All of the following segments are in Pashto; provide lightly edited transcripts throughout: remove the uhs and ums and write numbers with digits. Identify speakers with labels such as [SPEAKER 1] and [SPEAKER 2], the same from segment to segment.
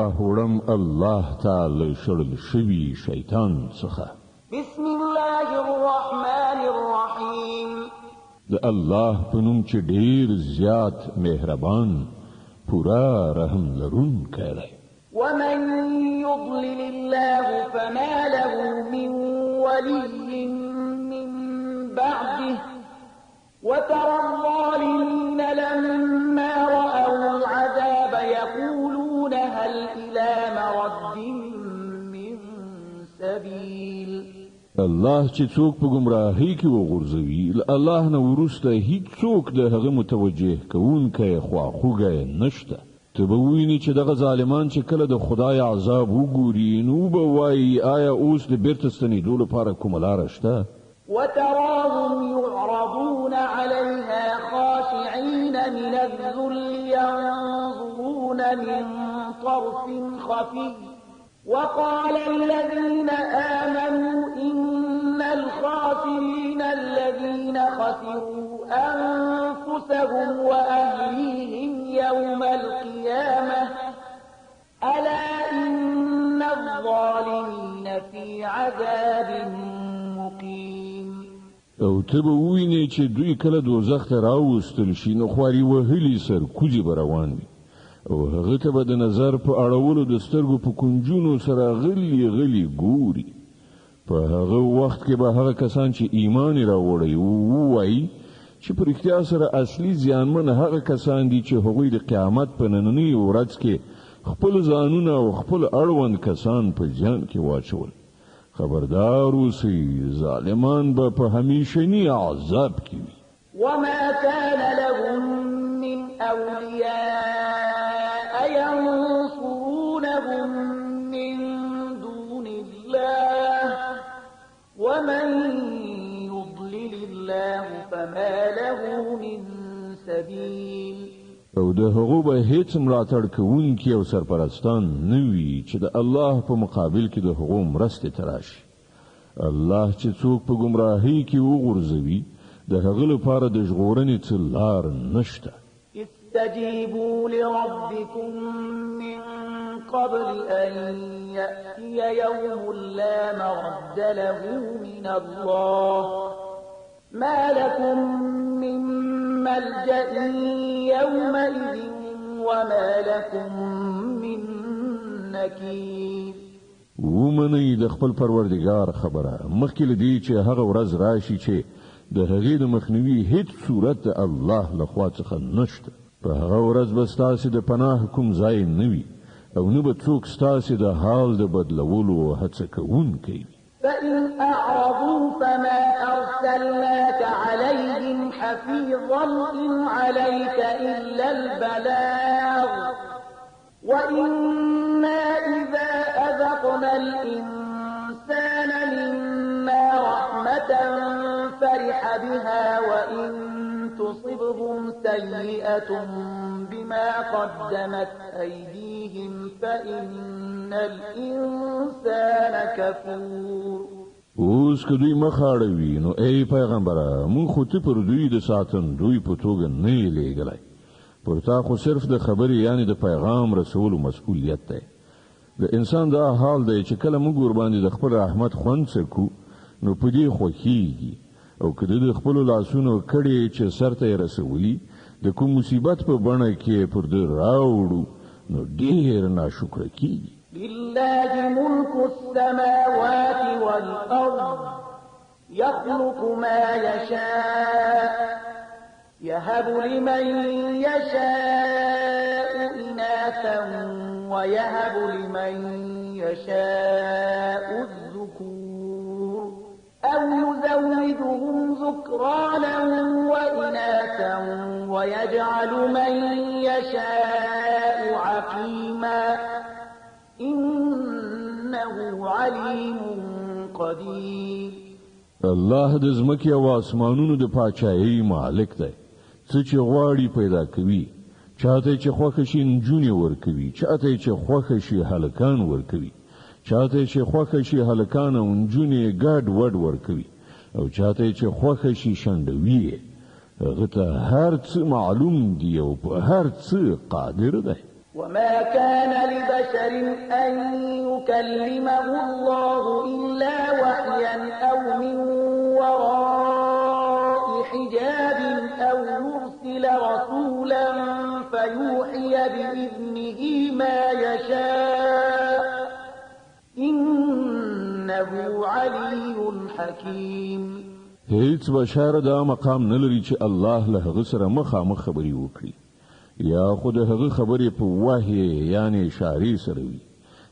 [SPEAKER 1] وړم الله ته له شړل شوي شیطان څخه.
[SPEAKER 2] بسم الله الرحمن الرحیم.
[SPEAKER 1] د الله په نوم چې ډیر زیات مهربان پوره رحم لرونکی دی.
[SPEAKER 2] ومن يضلل الله فما له من ولي من بعده وترى الظالمين لما رأوا العذاب يقولون هل إلى مرد من سبيل.
[SPEAKER 1] الله چې څوک په ګمراهۍ کې وغورځوي، له الله نه وروسته هیڅوک د هغه متوجه کوونکی خواخوږی نشته. ته به ووینې چې دغه ظالمان چې کله د خدای عذاب وګوري نو به وایي، آیا اوس د بیرته ستنېدو لپاره کومه لاره شته؟
[SPEAKER 2] وتراهم يعرضون عليها خاشعين من الذل ينظرون من طرف خفي وقال الذين آمنوا إن الخاسرين الذين خسروا أنفسهم وأهليهم يوم القيامة ألا إن الظالمين في عذاب مقيم.
[SPEAKER 1] او ته به ووینې چې دوی کله دوزخ ته راوستل شي نو خواري وهلي سر کوزي به روان وي، او هغه ته به د نظر په اړولو د سترګو په کنجونو سره غلي غلي ګوري. په هغه وخت کې به هغه کسان چې ایمان یې راوړی ووایي چې په رښتیا سره اصلي زیانمن هغه کسان دي چې هغوی د قیامت په نننۍ ورځ کې خپل ځانونه او خپل اړوند کسان په زیان کې واچول. خبردار اوسئ، ظالمان به په همیشني عذاب کې وي.
[SPEAKER 2] وما كان لهم من أولياء ينصرونهم من دون الله ومن يضلل الله فما له من سبيل.
[SPEAKER 1] او د هغو به هیڅ ملاتړ کوونکي او سرپرستان نه وي چې د الله په مقابل کې د هغو مرستې ته راشي. الله چې څوک په ګمراهۍ کې وغورځوي د هغه لپاره د ژغورنې څه لار نشته.
[SPEAKER 2] استجیبوا لربکم من قبل أن يأتي يوم لا مرد له من الله ما لكم من ملجأ يومئذ وما لكم من نكير.
[SPEAKER 1] ومنئ د خپل پروردګار خبره مخکې له دې چې هغه ورځ راشي چې د هغې د مخنیوي هیڅ صورت د الله له خوا څخه نشته. په هغه ورځ به ستاسې د پناه کوم ځای نه وي او نه به څوک ستاسې د حال د بدلولو هڅه کوونکی وي.
[SPEAKER 2] فإن أعرضوا فما أرسلناك عليهم حفيظا إن عليك إلا البلاغ وإنا إذا أذقنا الإنسان منا رحمة فرح بها وإن تصبهم سيئة بما قدمت أيديهم فإن الإنسان كفور.
[SPEAKER 1] اوس که دوی مخ اړوي نو ای پیغمبره، مونږ خو ته پر دوی د ساتندوی په توګه نه یې لېږلی. پر تا خو صرف د خبرې یعنې د پیغام رسولو مسؤلیت دی. د انسان دا حال دی چې کله موږ ورباندې د خپل رحمت خوند څکو نو په دې خوښیږي، او که د خپلو لاسونو کړې چې سر ته یې رسولي د کوم مصیبت په بڼه کې پر ده راوړو نو ډېر ناشکره کیږي.
[SPEAKER 2] لله ملك السماوات والأرض يخلق ما يشاء يهب لمن يشاء إناثا ويهب لمن يشاء الذكور أو يزوجهم ذكرانا وإناثا ويجعل من يشاء عقيما إنه عليم قدير.
[SPEAKER 1] الله د ځمکې او آسمانونو د پاچاهۍ مالک دی. څه چې غواړي پیدا کوي، چاته چې خوښه شي نجونې ورکوي، چاته چې خوښه شي هلکان ورکوي، چاته چې خوښه شي هلکان او نجونې ګډ وډ ورکوي، او چاته چې خوښه شي شنډوي یې. هغه ته هر څه معلوم دي او په هر څه قادر دی.
[SPEAKER 2] وما كان لبشر أن يكلمه الله إلا وحيا أو من وراء حجاب أو يرسل رسولا فيوحي بإذنه ما يشاء إنه علي حكيم.
[SPEAKER 1] هیڅ بشر دا مقام نه لري چې الله له هغه سره مخامخ خبرې وکړي، یا خو د هغه خبرې په وحی یعنی اشارې سره وي،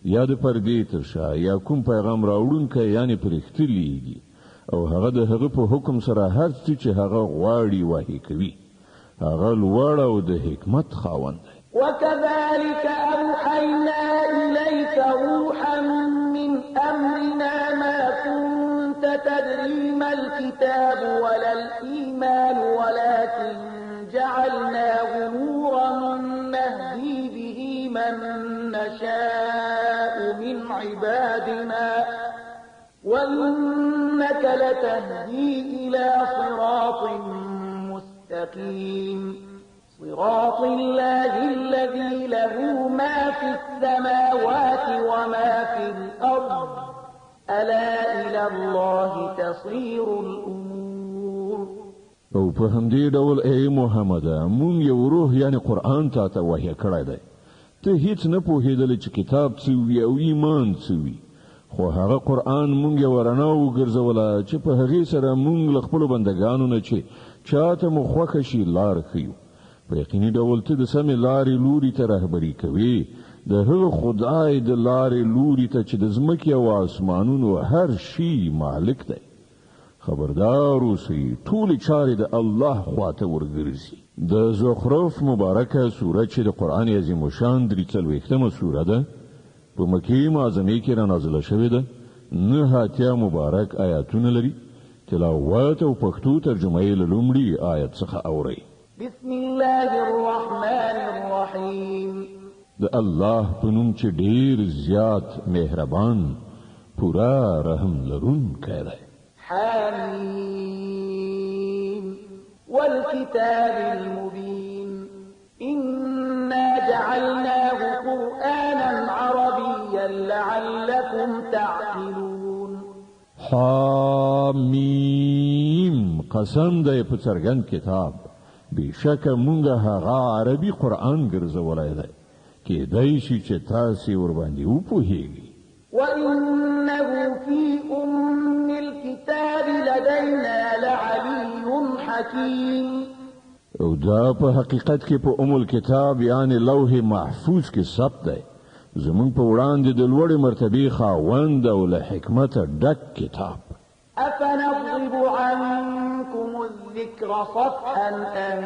[SPEAKER 1] یا د پردې تر شا، یا کوم پیغام راوړونکی یعنی پرښتې لیږي، او هغه د هغه په حکم سره هر څه چې هغه غواړي وحی کوي. هغه لوړ او د حکمت خاوند دی.
[SPEAKER 2] وكذلك أوحينا إليك روحا من أمرنا ما كنت تدري ما الكتاب ولا الإيمان ولكن جعلناه نورا نهدي به من نشاء من عبادنا وإنك لتهدي إلى صراط مستقيم صراط الله الذي له ما في السماوات وما في الأرض ألا إلى الله تصير الأمور.
[SPEAKER 1] او په همدې ډول ای محمد، مونږ یو روح یعنی قرآن تا ته وحی کړی دی. ته هیڅ نه پوهېدلې چې کتاب څه وي او ایمان څه وي، خو هغه قرآن مونږ یوه رڼا وګرځوله چې په هغې سره مونږ له خپلو بندګانو نه چې چاته مو خوښه شي لار ښیو. په یقیني ډول ته د سمې لارې لوري ته رهبري کوي، د هغه خدای د لارې لوري ته چې د ځمکې او آسمانونو هر شي مالک دی. خبردار اوسئ، ټولې چارې د الله خواته ورګرځي. د زخرف مبارکه سوره چې د قرآن عظیم الشان 43مه سوره ده، په مکې معظمې کې را نازله شوې ده. 89 مبارک آیاتونه لري. تلاوت او پښتو ترجمه یې له لومړي آیت څخه اورئ.
[SPEAKER 2] بسم الله الرحمن الرحیم.
[SPEAKER 1] د الله په نوم چې ډیر زیات مهربان، پوره رحم لرونکی دی.
[SPEAKER 2] حمیم والکتاب المبین إنا جعلناه قرآنا عربيا لعلكم تعقلون.
[SPEAKER 1] حمیم، قسم دی په څرګند کتاب، بېشکه مونږ هغه عربي قرآن ګرځولی دی، کېدای شي چې تاسې ورباندې وپوهیږئ.
[SPEAKER 2] وإنه في أم الكتاب لدينا لعلي حكيم.
[SPEAKER 1] او دا په حقیقت کې په ام الکتاب یعنی لوح محفوظ کې ثبت دی، زمونږ په وړاندې د لوړې مرتبې خاوند او له حکمته ډک کتاب.
[SPEAKER 2] أفنضرب عنكم الذكر صفحا أن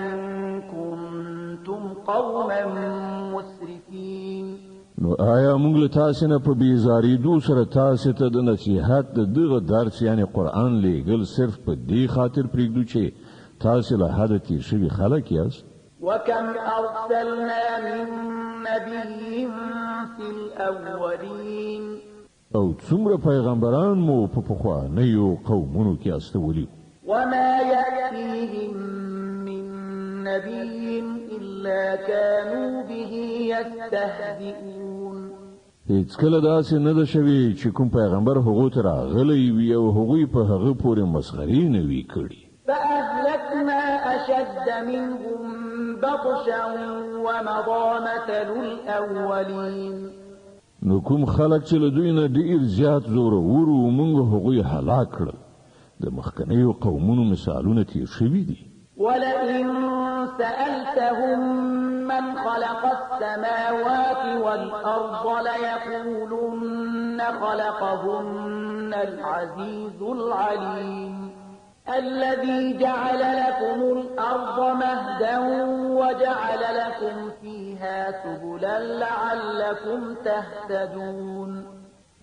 [SPEAKER 2] كنتم قوما مسرفين.
[SPEAKER 1] نو آیا موږ له تاسې نه په بیزارېدو سره تاسې ته د نصیحت د دغه درس یعنی قرآن لیږل صرف په دې خاطر پرېږدو چې تاسې له حده تېر شوي خلک یاست؟
[SPEAKER 2] وكم أرسلنا من نبي في الأولين.
[SPEAKER 1] او څومره پیغمبران مو په پخوانیو قومونو کې استولي.
[SPEAKER 2] وما يأتيهم من نبي إلا كانوا به يستهزئون.
[SPEAKER 1] هیڅکله داسې نه ده شوې چې کوم پیغمبر هغو ته راغلی وي او هغوی په هغه پورې مسخرې نه وي کړي.
[SPEAKER 2] فأهلكنا أشد منهم بطشا ومضى مثل الأولين.
[SPEAKER 1] نو کوم خلک چې له دوی نه ډېر زیات زورور وو، موږ هغوی هلاک کړل. د مخکنیو قومونو مثالونه تېر شوي دي.
[SPEAKER 2] ولئن سألتهم من خلق السماوات والأرض ليقولن خلقهن العزيز العليم الذي جعل لكم الأرض مهدا وجعل لكم فيها سبلا لعلكم تهتدون.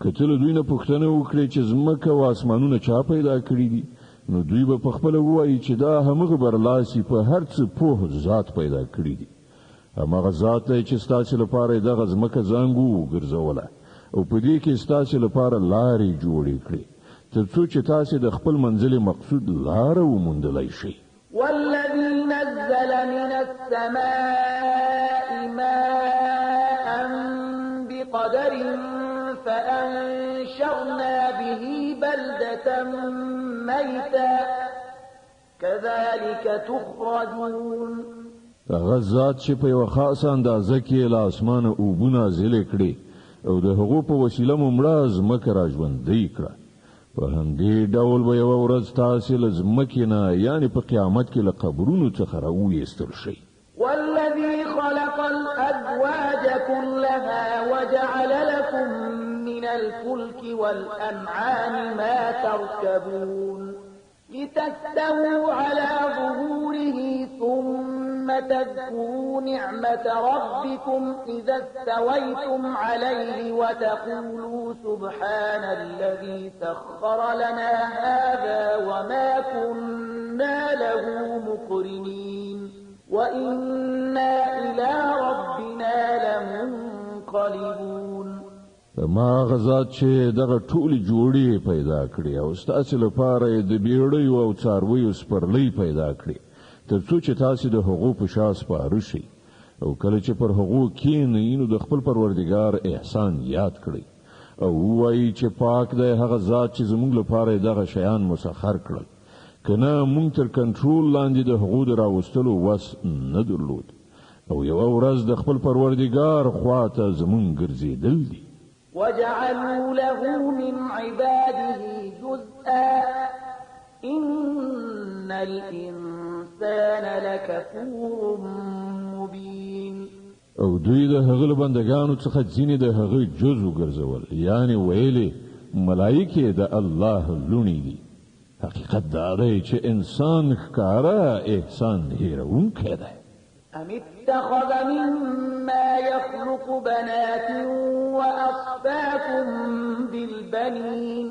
[SPEAKER 1] که ته له دوی نه پوښتنه وکړې چې ځمکه او آسمانونه چا پیدا کړي دي، نو دوی به پخپله ووایي چې دا همغه برلاسی په هر څه پوه ذات پیدا کړي دي. همغه ذات دی چې ستاسې لپاره یې دغه ځمکه زانګو وګرځوله او په دې کې ستاسې لپاره لارې جوړې کړې، تر څو چې تاسې د خپل منزل مقصود لاره وموندلی شئ.
[SPEAKER 2] والذي نزل من السماء ماء بقدر فأنشرنا به بلدة ميتا كذلك تخرجون.
[SPEAKER 1] هغه ذات چې په یوه خاصه اندازه کې له اسمانه اوبه نازلې کړې او د هغو په وسیله مو مړه ځمکه را ژوندۍ کړه، په همدې ډول به یوه ورځ تاسې له ځمکې نه، یعنې په قیامت کې له قبرونو څخه راویستل شئ.
[SPEAKER 2] والذي خلق الأزواج كلها وجعل لكم من الفلك والأنعام ما تركبون لتستووا على ظهوره ثم تذكروا نعمة ربكم إذا استويتم عليه وتقولوا سبحان الذي سخر لنا هذا وما كنا له مقرنين وإنا إلى ربنا لمنقلبون.
[SPEAKER 1] ما هغه ذات چې دغه ټولې جوړې پیدا کړې او ستاسې لپاره یې د بیړیو او څارویو سپرلۍ پیدا کړې، تر څو چې تاسې د هغو په شا سپاره شئ، او کله چې پر هغو کښېنئ نو د خپل پروردګار احسان یاد کړئ او ووایئ چې پاک دی هغه ذات چې زموږ لپاره یې دغه شیان مسخر کړل، که نه موږ تر کنټرول لاندې د هغو د راوستلو وس نه درلود، او یوه ورځ د خپل پروردګار خواته زموږ ګرځېدل دي.
[SPEAKER 2] وجعلوا له من عباده جزءا إن الإنسان لكفور مبين.
[SPEAKER 1] او دوی د هغه له بندګانو څخه ځینې د هغه جز وګرځول، یعنې ویلې ملایکې د الله لوڼې دي. حقیقت دا دی چې انسان ښکاره احسان هېروونکی دی.
[SPEAKER 2] أم اتخذ مما يخلق بنات وأصفاكم بالبنين.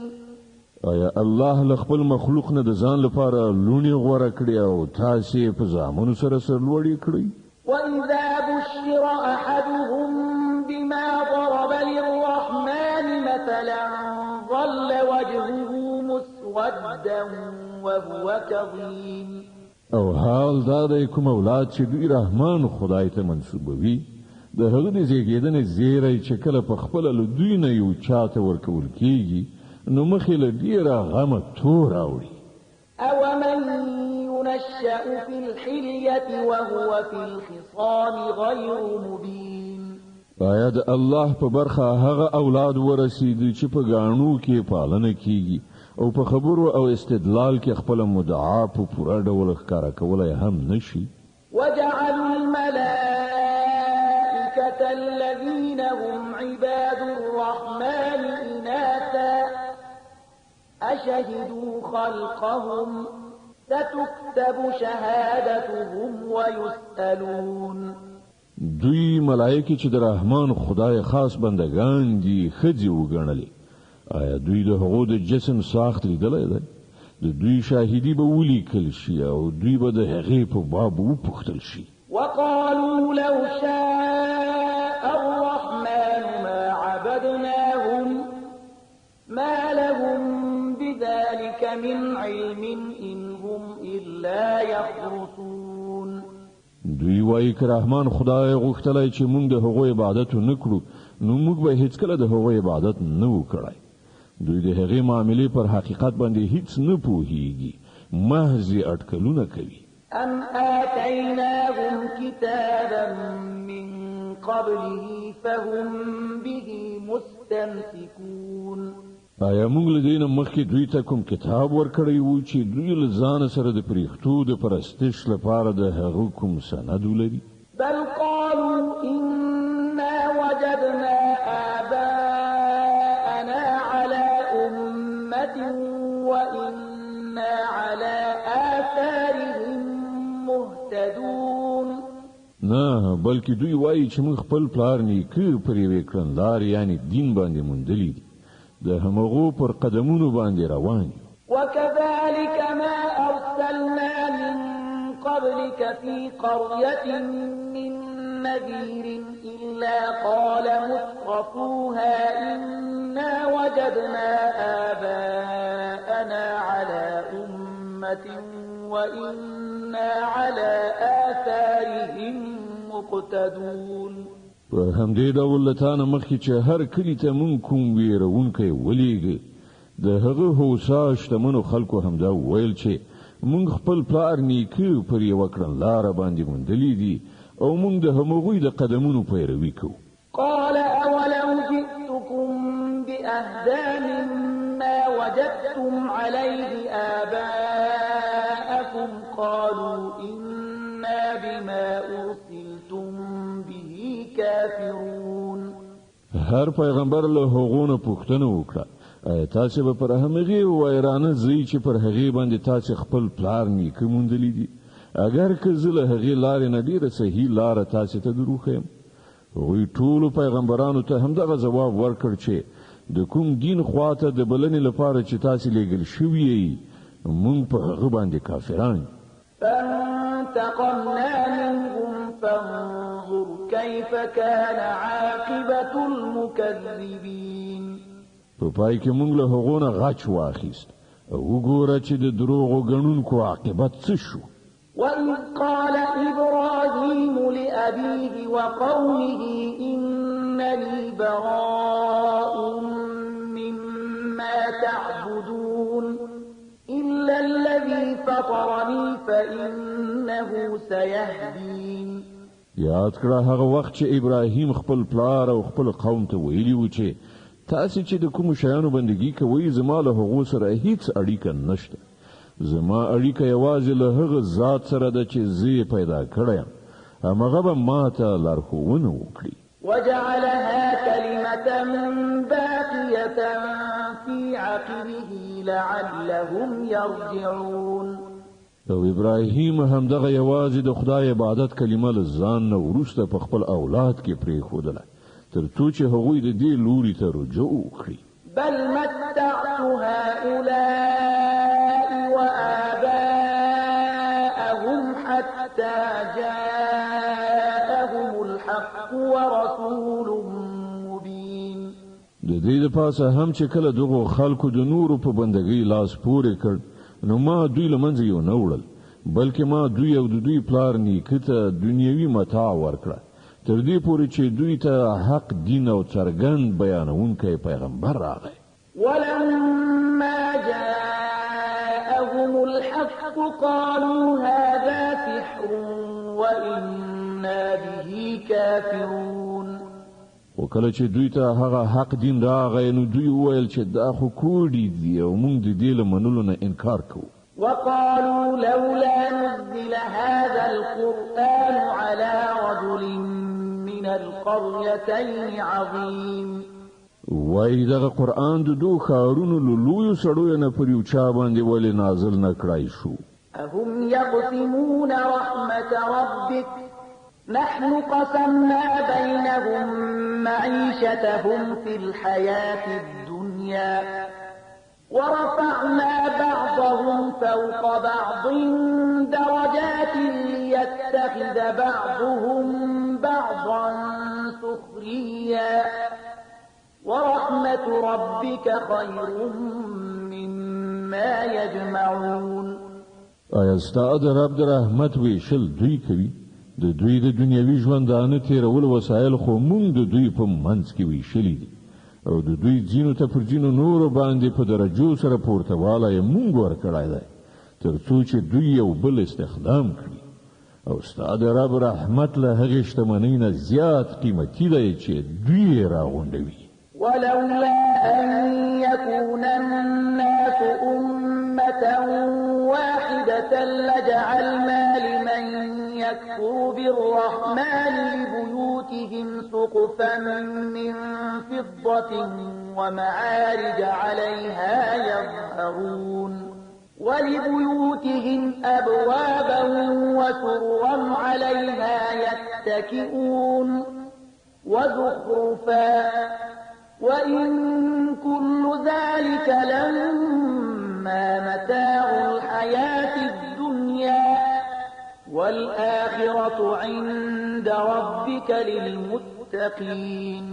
[SPEAKER 1] آیا الله له خپل مخلوق نه د ځان لپاره لوڼې غوره کړې او تاسې په زامنو سره سرلوړي کړئ؟
[SPEAKER 2] وإذا بشر أحدهم بما ضرب للرحمن مثلا ظل وجهه مسودا وهو كظيم.
[SPEAKER 1] او حال دا دی کوم اولاد چې دوی رحمان خدای ته منسوبوي، د هغه د زیږېدنې زیری چې کله په خپله له دوی نه یو چاته ورکول کیږي نو مخ یې له ډېره غمه تور اوړي.
[SPEAKER 2] أومن ينشأ في الحلية وهو في الخصام غير مبين.
[SPEAKER 1] آیا د الله په برخه هغه اولاد ورسېد چې په ګاڼو کې پالنه کیږي او په خبرو او استدلال کې خپله مدعا په پوره ډول ښکاره کولی هم نشي؟
[SPEAKER 2] وجعلوا الملائكة الذين هم عباد الرحمن إناثا أشهدوا خلقهم ستكتب شهادتهم ويسألون.
[SPEAKER 1] دوی ملایکې چې د رحمان خدای خاص بندگان دي ښځې وګڼلې. آیا دوی د هغو د جسم ساخت لیدلی دی؟ د دوی شاهدي به ولیکل شي او دوی به د هغې په باب وپوښتل شي.
[SPEAKER 2] وقالوا لو شاء الرحمن ما عبدناهم ما لهم بذلك من علم إن هم إلا يخرصون.
[SPEAKER 1] دوی وایي که رحمان خدای غوښتلی چې موږ د هغو عبادت ونه کړو نو موږ به هیڅکله د هغو عبادت نه وو کړی. دوی د هغې معاملې پر حقیقت باندې هیڅ نه پوهیږي، محض یې اټکلونه کوي.
[SPEAKER 2] أم آتيناهم كتابا من قبله فهم به مستمسكون.
[SPEAKER 1] آیا موږ له دې نه مخکې دوی ته کوم کتاب ورکړی و چې دوی له ځانه سره د پرښتو د پرستش لپاره د هغه کوم سند ولري؟
[SPEAKER 2] بل قالوا إنا وجدنا آباءنا على أمة وإنا على آثارهم مهتدون.
[SPEAKER 1] نه، بلکې دوی وایي چې موږ خپل پلار نیکه پر یوې کړنلارې یعنې دین باندې موندلي دي، د همغو پر قدمونو باندې روان یو.
[SPEAKER 2] وكذلك ما أرسلنا من قبلك في قرية من نذير إلا قال مترفوها إنا وجدنا آباءنا على أمة وإنا على آثارهم مقتدون.
[SPEAKER 1] په په همدې ډول له تا نه مخکې چې هر کلي ته مونږ کوم ویرونکی ولیږه، د هغه هوسا شتمنو خلکو همدا ویل چې مونږ خپل پلار نیکه پر یوه کړنلاره باندې موندلي دي او مونږ د همغوی د قدمونو پیروي کوو.
[SPEAKER 2] قال أولو جئتكم بأهدى مما وجدتم عليه آباءكم قالوا إنا بما أرسلتم به كافرون.
[SPEAKER 1] هر پیغمبر له هغو نه پوښتنه وکړه، آیا تاسې به پر همغې ویرانه ځئ چې پر هغې باندې تاسې خپل پلار نیکه موندلي دي؟ اګر که زه له هغې لارې نه ډېره صحیح لاره تاسې ته دروښیم. هغوی ټولو پیغمبرانو ته همدغه ځواب ورکړ چې د کوم دین خواته د بلنې لپاره چې تاسې لیږل شوي یئ، مونږ په هغه باندې کافران یو.
[SPEAKER 2] فانتقمنا منهم فانظر كيف كان عاقبة المكذبين.
[SPEAKER 1] په پای کې مونږ له هغو نه غچ واخیست او وګوره چې د دروغو ګڼونکو عاقبت څه شو.
[SPEAKER 2] وإذ قال إبراهيم لأبيه وقومه إنني براء مما تعبدون إلا الذي فطرني فإنه سيهدين.
[SPEAKER 1] یاد کړه هغه وخت چې ابراهیم خپل پلار او خپل قوم ته ویلي وو چې تاسې چې د کومو شیانو بندګي کوئ زما له هغو سره هیڅ اړیکه نشته، زما اړیکه یوازې له هغه ذات سره ده چې زه یې پیدا کړی یم، همغه به ما ته لارښوونه وکړي.
[SPEAKER 2] وجعلها كلمة باقية في عقبه لعلهم يرجعون.
[SPEAKER 1] او ابراهیم همدغه یوازې د خدای عبادت کلمه له ځان نه وروسته په خپل اولاد کې پرېښودله تر څو چې هغوی د دې لوري ته رجوع وکړي.
[SPEAKER 2] بل متعت هؤلاء وآباءهم حتى جاءهم الحق ورسول مبين.
[SPEAKER 1] د دې لپاره هم چې کله دغو خلکو د نورو په بندګۍ لاس پورې کړ، نو ما دوی له منځه یو نه وړل، بلکې ما دوی او د دوی پلار نیکه ته دنیوي متاع ورکړه تر دې پورې چې دوی ته حق دین او څرګند بیانوونکی پیغمبر راغی.
[SPEAKER 2] ولما جاءهم الحق قالوا هذا سحر وإنا به كافرون.
[SPEAKER 1] خو کله چې دوی ته هغه حق دین راغی نو دوی وویل چې دا خو کوډې دي او موږ د دې له منلو نه انکار کوو.
[SPEAKER 2] وقالوا لولا نزل هذا القرآن على رجل من القريتين عظيم.
[SPEAKER 1] وایي دغه قرآن د دوو ښارونو له لویو سړیو نه پر یو چا باندې ولې نازل نه کړای شو؟
[SPEAKER 2] أهم يقسمون رحمة ربك نحن قسمنا بينهم معيشتهم في الحياة الدنيا ورفعنا بعضهم فوق بعض درجات ليتخذ بعضهم بعضا سخريا ورحمة ربك خير مما يجمعون.
[SPEAKER 1] آیا ستا د رب د رحمت ویشل دوی کوي؟ د دوی د دنیوي ژوندانه تېرولو وسایل خو مونږ د دوی په منځ کې ویشلي دي او د دوی ځینو ته پر ځینو نورو باندې په درجو سره پورته والی یې مونږ ورکړی دی تر څو چې دوی یو بل استخدام کړي، او ستا د رب رحمت له هغې شتمنۍ نه زیات قیمتي دی چې دوی یې راغونډوي.
[SPEAKER 2] ولولا أن يكون الناس أمة واحدة لجعلنا لمن يكفر بالرحمن لبيوتهم سقفا من فضة ومعارج عليها يظهرون ولبيوتهم أبوابا وسررا عليها يتكئون وزخرفا وإن كل ذلك لما متاع الحياة الدنيا والآخرة عند ربك للمتقين.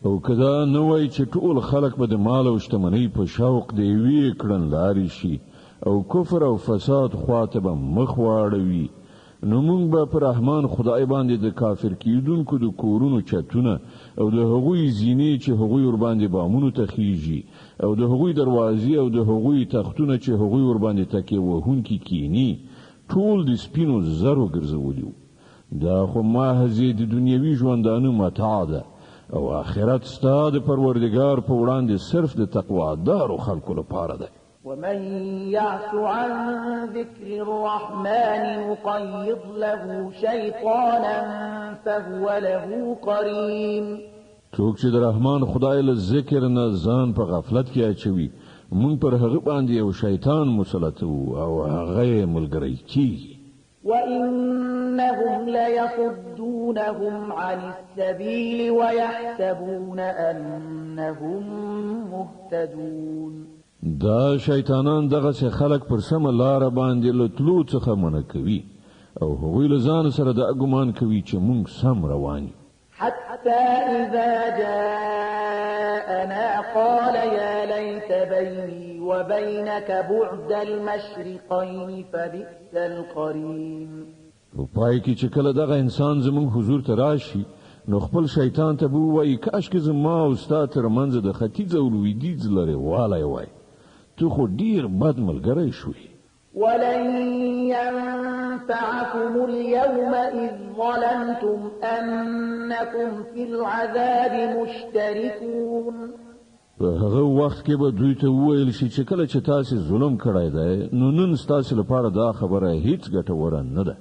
[SPEAKER 1] او که دا نه وای چې ټول خلک به د مال او شتمنۍ په شوق د یوې کړنلارې شي او کفر او فساد خواته به مخ واړوي، نو موږ به پر رحمان خدای باندې د کافر کیدونکو د کورونو چتونه او د هغوی زینې چې هغوی ورباندې بامونو ته خیژي او د هغوی دروازې او د هغوی تختونه چې هغوی ورباندې تکیه وهونکي کیني، ټول د سپینو زرو ګرځولي وو. دا خو محض د دنیوي ژوندانه متاع ده او آخرت ستا د پروردګار په وړاندې صرف د تقوادارو خلکو لپاره دی.
[SPEAKER 2] ومن يعش عن ذكر الرحمن نقيض له شيطانا فهو له قرين.
[SPEAKER 1] څوک چې د رحمان خدای له ذکر نه ځان په غفلت کې اچوي، موږ پر هغه باندې یو شیطان مسلطوو او هغه یې ملګری کیږي.
[SPEAKER 2] وإنهم ليصدونهم عن السبيل ويحسبون أنهم مهتدون.
[SPEAKER 1] دا شیطانان دغسې خلک پر سمه لاره باندې له تلو څخه منع کوي او هغوی له ځان سره دا ګمان کوي چې موږ سم روان یو.
[SPEAKER 2] حتى إذا جاءنا قال يا ليت بيني وبينك بعد المشرقين فبئس القرين.
[SPEAKER 1] په پای کې چې کله دغه انسان زموږ حضور ته راشي، نو خپل شیطان ته به ووایي کاشکې زما او ستا ترمنځ د ختیځ او لویدیځ لرې والی وای، ته خو ډیر بد ملګری شوې.
[SPEAKER 2] ولن ينفعكم اليوم إذ ظلمتم أنكم في العذاب مشتركون.
[SPEAKER 1] په هغه وخت کې به دوی ته وویل شي چې کله چې تاسې ظلم کړی دی، نو نن ستاسې لپاره دا خبره هیڅ ګټوره نه ده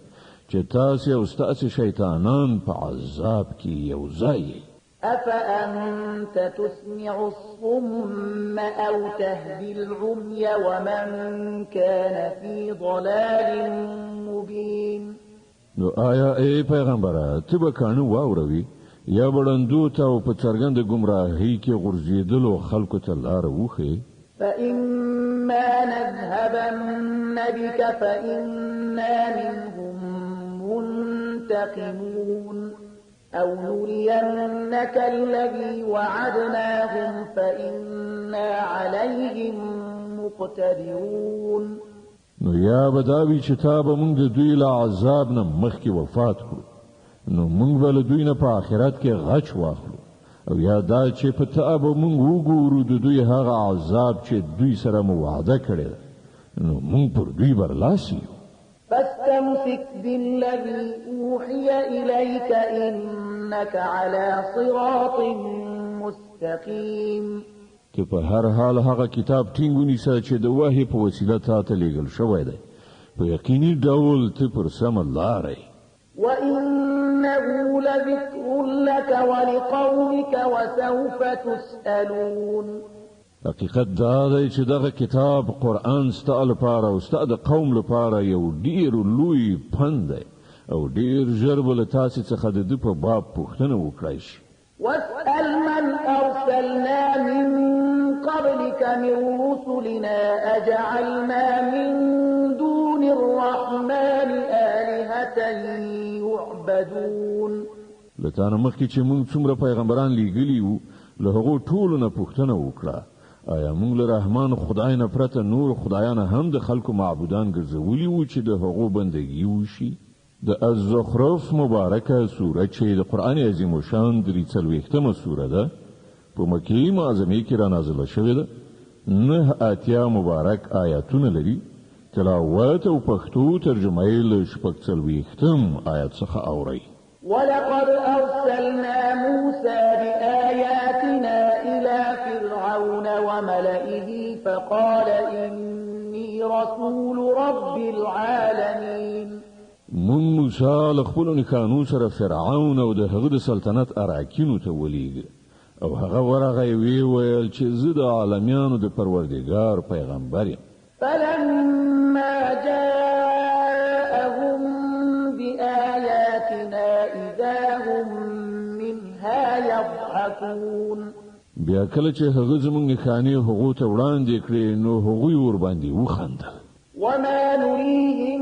[SPEAKER 1] چې تاسې او ستاسې شیطانان په عذاب کې یو ځای یئ.
[SPEAKER 2] أفأنت تسمع الصم أو تهدي العمي ومن كان في ضلال مبين.
[SPEAKER 1] نو آیا ای پیغمبره، ته به کاڼه واوروي یا به ړندو ته او په څرګنده ګمراهۍ کې غورځېدلو خلکو ته لاره وښیې؟
[SPEAKER 2] فإما نذهبن بك فإنا منهم منتقمون أو نرينك الذي وعدناهم فإنا عليهم مقتدرون.
[SPEAKER 1] نو یا به دا وي چې تا به موږ د دوی له عذاب نه مخکې وفات کړو، نو موږ به له دوی نه په آخرت کې غچ واخلو، او یا دا چې په تا به موږ وګورو د دوی هغه عذاب چې دوی سره مو وعده کړې ده، نو موږ پر دوی برلاسي یو.
[SPEAKER 2] فاستمسك بالذي أوحي إليك إنك على صراط مستقيم.
[SPEAKER 1] ته په هر حال هغه کتاب ټینګ ونیسه چې د وحي په وسیله تا ته لیږل شوی دی، په یقیني ډول ته پر سمه لاره یې.
[SPEAKER 2] وإنه لذكر لك ولقومك وسوف تسألون.
[SPEAKER 1] حقیقت دا دی چې دغه کتاب قرآن ستا لپاره او ستا د قوم لپاره یو ډیر لوی پند دی، او ډیر ژر به له تاسې څخه د ده په باب پوښتنه وکړای شي.
[SPEAKER 2] واسأل من أرسلنا من قبلك من رسلنا أجعلنا من دون الرحمن آلهة يعبدون.
[SPEAKER 1] له تا نه مخکې چې موږ څومره پیغمبران لیږلي وو، له هغو ټولو نه پوښتنه وکړه، آیا موږ له رحمان خدای نه پرته نور خدایان هم د خلکو معبودان ګرځولي وو چې د هغو بندګي وشي؟ د الزخرف مبارکه سوره چې د قرآن عظیم الشان 43مه سوره ده، په مکې معظمې کې را نازله شوې ده، 89 مبارک آیاتونه لري. تلاوت او پښتو ترجمه یې له 46 آیت څخه اورئ.
[SPEAKER 2] ولقد أرسلنا موسى بآياتنا إلى فرعون وملئه فقال إني رسول رب العالمين.
[SPEAKER 1] مونږ موسی له خپلو نښانو سره فرعون او د هغه د سلطنت اراکینو ته ولیږه، او هغه ورغی ویې ویل چې زه د عالمیانو د پروردګار پیغمبر یم.
[SPEAKER 2] فلما جاءهم بآياتنا إذا هم منها يضحكون.
[SPEAKER 1] بیا کله چې هغه زموږ نښانې هغو ته وړاندې کړې، نو هغوی ورباندې وخندل.
[SPEAKER 2] وما نريهم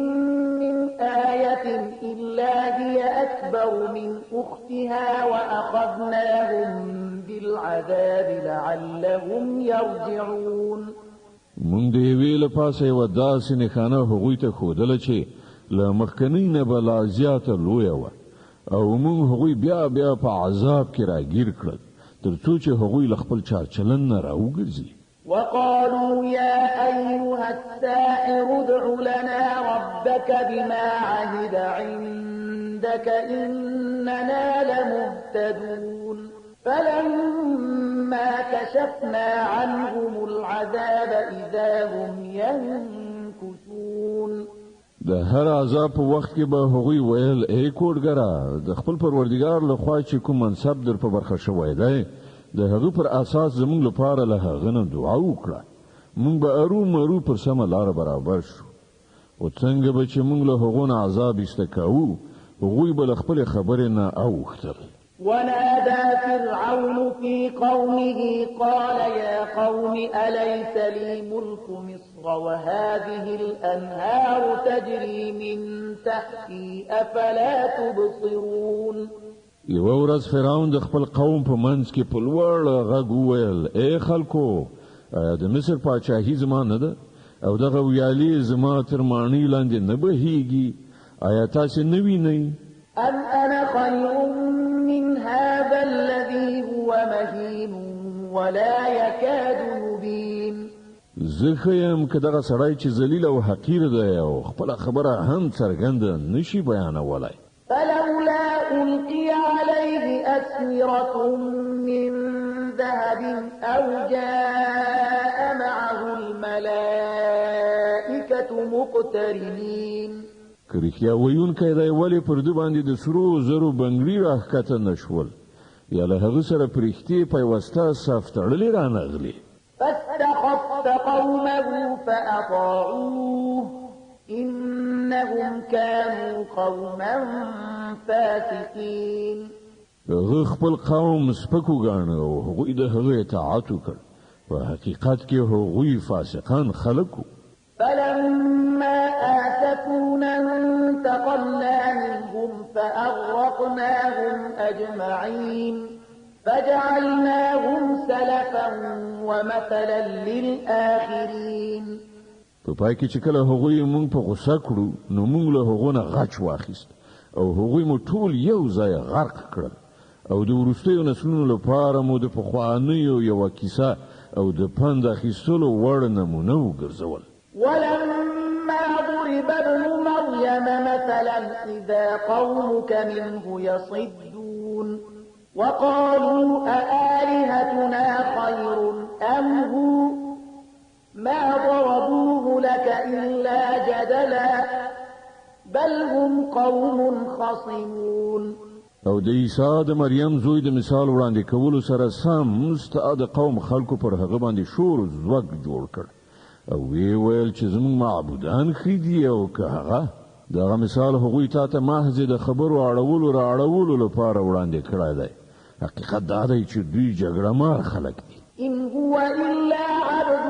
[SPEAKER 2] من آية إلا هي أكبر من أختها وأخذناهم بالعذاب لعلهم يرجعون.
[SPEAKER 1] مونږ د یوې له پاسه یوه داسې نښانه هغوی ته ښودله چې له مخکنۍ نه به لا زیاته لویه وه، او موږ هغوی بیا بیا په عذاب کې راګیر کړل تر څو چې هغوی له خپل چارچلن نه راوګرځي.
[SPEAKER 2] وقالوا يا أيها الساحر ادع لنا ربك بما عهد عندك إننا لمهتدون. فلما كشفنا عنهم العذاب إذا هم ينكثون.
[SPEAKER 1] د هر عذاب په وخت کې به هغوی ویل: ای کوډګره، د خپل پروردګار له خوا چې کوم منصب در په برخه شوی دی، د هغه پر اساس زموږ لپاره له هغه نه دعا وکړه، موږ به ارو مرو پر سمه لاره برابر شو. خو څنګه به چې موږ له هغو نه عذاب ایسته کاوه، هغوی به له خپلې خبرې نه اوښتل.
[SPEAKER 2] ونادى فرعون في قومه قال يا قوم أليس لي ملك مصر وهذه الأنهار تجري من تحتي أفلا تبصرون.
[SPEAKER 1] یوه ورځ فرعون د خپل قوم په منځ کې په لوړ غږ وویل: ای خلکو، آیا د مصر پاچاهي زما نه ده او دغه ویالې زما تر ماڼۍ لاندې نه بهیږي؟ آیا تاسې نه وینئ؟
[SPEAKER 2] أم أنا خير من هذا الذي هو مهين ولا يكاد يبين.
[SPEAKER 1] زه ښه یم که دغه سړی چې ذلیل او حقیر دی او خپله خبره هم څرګنده نشي بیانولی.
[SPEAKER 2] فلولا ألقي عليه أسورة من ذهب أو جاء معه الملائكة مقترنين.
[SPEAKER 1] که رښتیا ویونکی دی، ولې پر ده باندې د سرو زرو بنګړي راښکته نه شول، یا له هغه سره پرښتې پیوسته صف تړلې رانغلې؟
[SPEAKER 2] فاستخف قومه فأطاعوه إنهم كانوا قوما فاسقين.
[SPEAKER 1] هغه خپل قوم سپک وګاڼه او هغوی د هغه اطاعت وکړ. په حقیقت کې هغوی فاسقان خلک وو.
[SPEAKER 2] فلما آسفونا انتقمنا منهم فأغرقناهم أجمعين فجعلناهم سلفا ومثلا للآخرين.
[SPEAKER 1] په پای کې چې کله هغوی موږ په غوسه کړو، نو موږ له هغو نه غچ واخیست او هغوی مو ټول یو ځای غرق کړل، او د وروستیو نسلونو لپاره مو د پخوانیو یوه کیسه او د پند اخیستلو وړ نمونه وګرځول.
[SPEAKER 2] ولما ضرب ابن مريم مثلا إذا قومك منه يصدون وقالوا أآلهتنا خير أم هو ما ضربوه لك إلا جدلا بل هم قوم خصمون.
[SPEAKER 1] او د عیسی د مریم زوی د مثال وړاندې کولو سره سم ستا د قوم خلکو پر هغه باندې شور و ځوږ جوړ کړ او ویې ویل چې زموږ معبودان ښه دي او که هغه. دغه مثال هغوی تا ته محض د خبرو اړولو را اړولو لپاره وړاندې کړی دی. حقیقت دا دی چې دوی جګړه مار خلک دي.
[SPEAKER 2] إن هو إلا عبد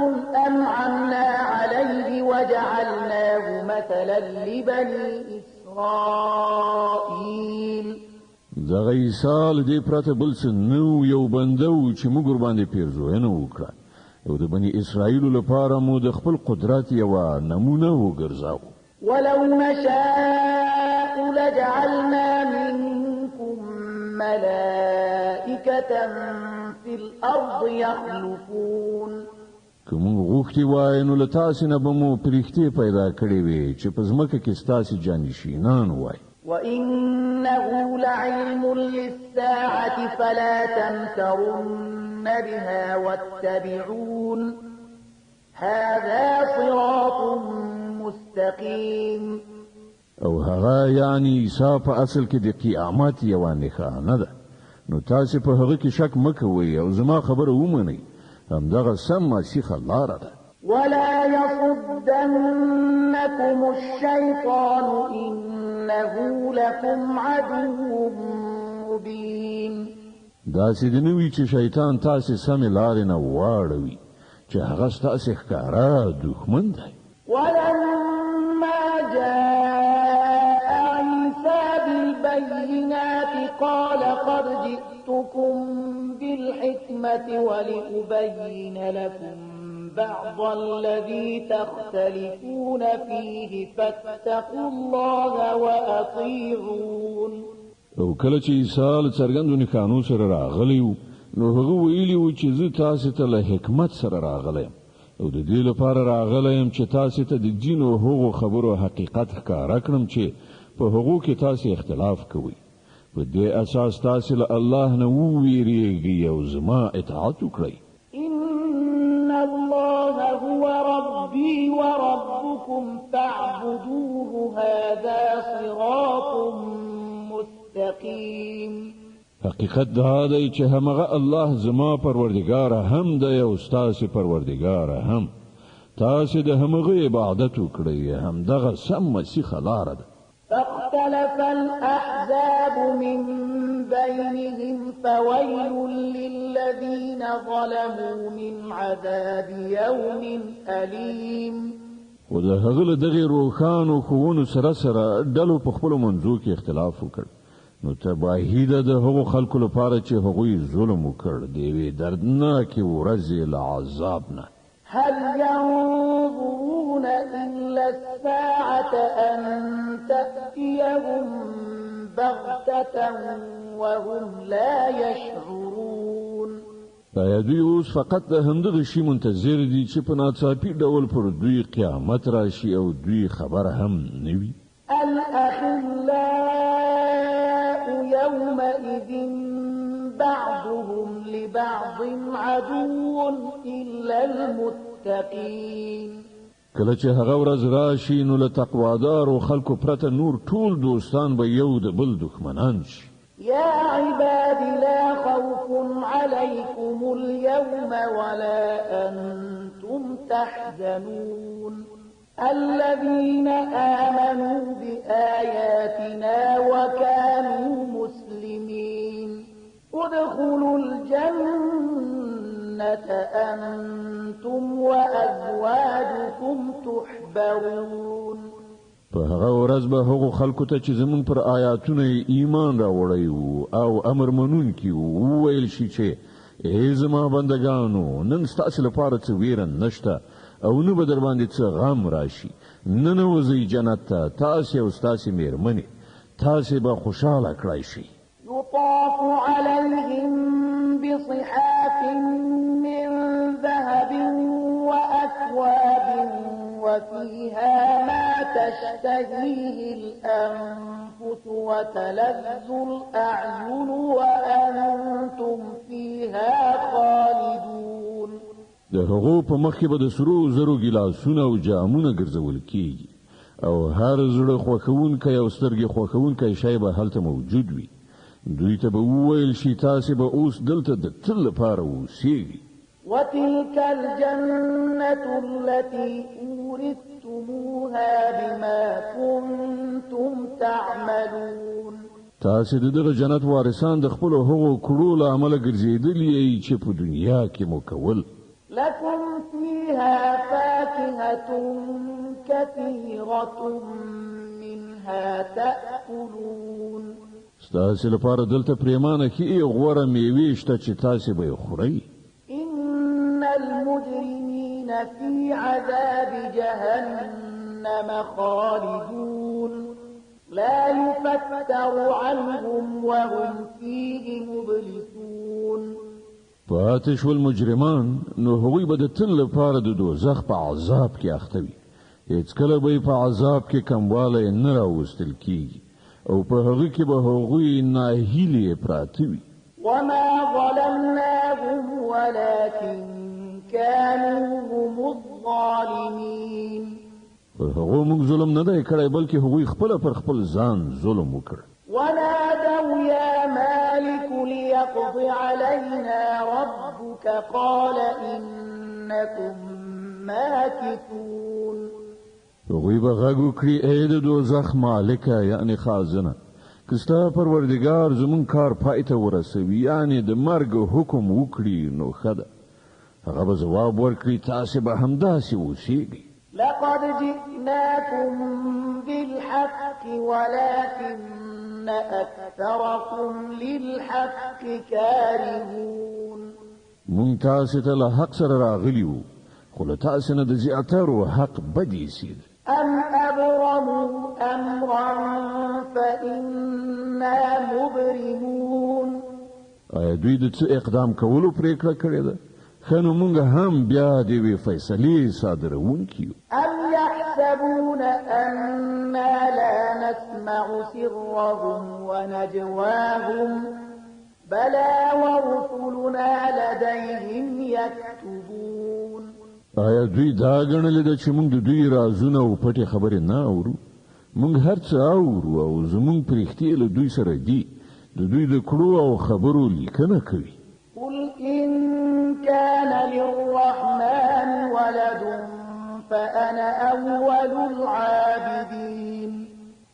[SPEAKER 2] أنعمنا عليه وجعلناه مثلا لبني إسرائيل.
[SPEAKER 1] دغه عیسی له دې پرته بل څه نه و، یو بنده و چې موږ ورباندې پیرزوینه وکړه او د بني اسرائیلو لپاره مو د خپل قدرت یوه نمونه وګرځاوه.
[SPEAKER 2] ولو نشاء لجعلنا منكم ملائكة في الأرض يخلفون.
[SPEAKER 1] که موږ غوښتي وای نو له تاسې نه به مو پرښتې پیدا کړې وې چې په ځمکه کې ستاسې جانشینان وای.
[SPEAKER 2] وإنه لعلم للساعة فلا تمترن بها واتبعون هذا صراط مستقيم.
[SPEAKER 1] او هغه یعنی عیسی په اصل کې د قیامت یوه نښانه ده، نو تاسې په هغه کې شک مه کوئ او زما خبره ومنئ، همدغه سمه سیخه لاره ده.
[SPEAKER 2] ولا يصدنكم الشيطان إنه لكم عدو مبين.
[SPEAKER 1] داسې دې نه وي چې شیطان تاسې سمې لارې نه واړوي، چې هغه ستاسې ښکاره دښمن دی.
[SPEAKER 2] ولما جاء عيسى بالبينات قال قد جئتكم بالحكمة ولأبين لكم بعض الذي تختلفون فيه فاتقوا الله وأطيعون.
[SPEAKER 1] او کله چې عیسی له څرګندو نښانو سره راغلی و، نو هغه ویلي و چې زه تاسې ته له حکمت سره راغلی یم او د دې لپاره راغلی یم چې تاسې ته د ځینو هغو خبرو حقیقت ښکاره کړم چې په هغو کې تاسې اختلاف کوئ. په دې اساس تاسې له الله نه وویریږئ او زما اطاعت وکړئ.
[SPEAKER 2] إن الله هو ربي وربكم فاعبدوه هذا صراط مستقيم.
[SPEAKER 1] حقیقت دا دی چې همغه الله زما پروردګار هم دی او ستاسې پروردګار هم. تاسې د همغه عبادت وکړئ، همدغه سمه سیخه لاره ده.
[SPEAKER 2] فاختلف الأحزاب من بينهم فويل للذين ظلموا من عذاب يوم أليم.
[SPEAKER 1] خو د هغه له دغې روښانو ښوونو سره سره ډلو په خپلو منځو کې اختلاف وکړ، نو تباهي ده د هغو خلکو لپاره چې هغوی ظلم وکړ د یوې دردناکې ورځې له عذاب نه.
[SPEAKER 2] هل ينظرون إلا الساعة أن تأتيهم بغتة وهم لا يشعرون.
[SPEAKER 1] آیا دوی اوس فقط د همدغه شي منتظر دي چې په ناڅاپي ډول پر دوی قیامت راشي او دوی خبر هم نه وي؟
[SPEAKER 2] الأخلاء يومئذ بعضهم لبعض عدو إلا المتقين.
[SPEAKER 1] کله چې هغه ورځ راشي نو له تقوادارو خلکو پرته نور ټول دوستان به یو د بل دښمنان شي.
[SPEAKER 2] يا عباد لا خوف عليكم اليوم ولا أنتم تحزنون. الذين آمنوا بآياتنا وكانوا مسلمين ادخلوا الجنة أنتم وأزواجكم تحبرون.
[SPEAKER 1] په هغه ورځ به هغو خلکو ته چې زموږ پر آیاتونو یې ایمان راوړی وو او امر منونکي وو وویل شي چې ای زما بندګانو، نن ستاسې لپاره څه ویره نشته او نه به در باندې څه غم راشي. ننوځئ جنت ته تاسې او ستاسې میرمنې، تاسې به خوشحاله کړای شئ.
[SPEAKER 2] يطاف عليهم بصحاف من ذهب وأكواب وفيها ما تشتهيه الأنفس وتلذ الأعين وأنتم فيها خالدون.
[SPEAKER 1] د هغو په مخ کې به د سرو زرو ګیلاسونه او جامونه ګرځول کیږي او هر زړه خوښوونکی او سترګې خوښوونکی شی به هلته موجود وي. دوی ته به وویل شي تاسې به اوس دلته د تل لپاره اوسیږئ.
[SPEAKER 2] وتلك الجنة التي أورثتموها بما كنتم تعملون.
[SPEAKER 1] تاسې د دغه جنت وارثان د خپلو هغو کړو له امله ګرځېدلي یئ چې په دنیا کې مو کول.
[SPEAKER 2] لكم فيها فاكهة كثيرة منها تأكلون.
[SPEAKER 1] ستاسې لپاره دلته پریمانه ښې غوره میوې شته چې تاسې به یې خورئ.
[SPEAKER 2] إن المجرمين في عذاب جهنم خالدون لا يفتر عنهم وهم فيه مبلسون.
[SPEAKER 1] پاتې شول مجرمان، نو هغوی به د تل لپاره د دوزخ په عذاب کې اخته وي. هیڅکله به یې په عذاب کې کموالی نه راوستل کیږي او په هغه کې به هغوی ناهیلي پراته وي.
[SPEAKER 2] وما ظلمناهم ولكن كانوا هم الظالمين.
[SPEAKER 1] پر هغو موږ ظلم نه دی کړی، بلکې هغوی خپله پر خپل ځان ظلم وکړ.
[SPEAKER 2] ونادوا يا مالك ليقض علينا ربك قال إنكم ماكثون.
[SPEAKER 1] هغوی به غږ وکړي ای د دوزخ مالکه، یعنې خازنه، که ستا پروردګار زموږ کار پای ته ورسوي، یعنې د مرګ حکم وکړي، نو ښه ده. هغه به ځواب ورکړي تاسې به همداسې اوسیږئ.
[SPEAKER 2] لقد جئناكم بالحق ولكن أكثركم للحق كارهون.
[SPEAKER 1] مونږ تاسې ته له حق سره راغلي وو، خو له تاسې نه د زیاترو حق بد ایسېد.
[SPEAKER 2] أم أبرموا أمرا فإنا مبرمون.
[SPEAKER 1] آیا دوی د څه اقدام کولو پرېکړه کړې ده؟ ښه نو مونږ هم بیا د یوې فیصلې صادروونکي یو.
[SPEAKER 2] أم يحسبون أنا لا نسمع سرهم ونجواهم بلى ورسلنا لديهم يكتبون.
[SPEAKER 1] آیا دوی دا ګڼلې ده چې موږ د دوی رازونه او پټې خبرې نه اورو؟ موږ هر څه اورو او زموږ پرښتې له دوی سره دي، د دوی د کړو او خبرو لیکنه کوي.
[SPEAKER 2] قل إن كان للرحمن ولد فأنا أول العابدين.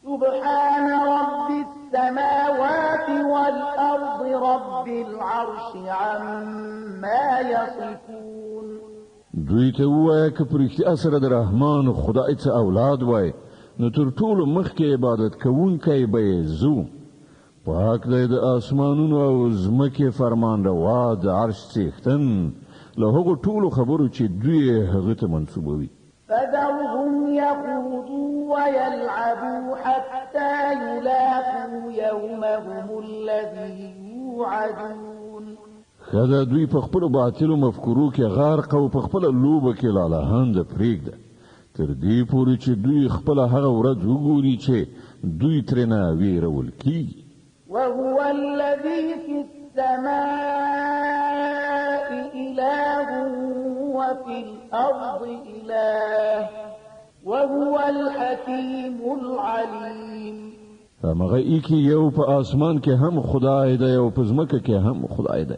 [SPEAKER 2] سبحان رب السماوات والأرض رب العرش عما يصفون.
[SPEAKER 1] دوی ته ووایه که په رښتیا سره د رحمان خدای څه اولاد وای، نو تر ټولو مخکې عبادت کوونکی به یې زه وم. پاک دی د آسمانونو او ځمکې فرمانروا، د عرش څښتن، له هغو ټولو خبرو چې دوی یې هغه ته منسوبوي.
[SPEAKER 2] فذرهم يخوضوا ويلعبوا حتى يلاقوا يومهم الذي يوعدون.
[SPEAKER 1] ښه ده دوی په خپلو باطلو مفکورو کې غرق او په خپله لوبه کې لالهانده پرېږده، تر دې پورې چې دوی خپله هغه ورځ وګوري چې دوی ترېنه ویرول کیږي.
[SPEAKER 2] وهو الذي في السماء إله وفي الأرض إله وهو الحكيم العليم.
[SPEAKER 1] همغه ایکي یو په آسمان کې هم خدای دی او په ځمکه کې هم خدای دی،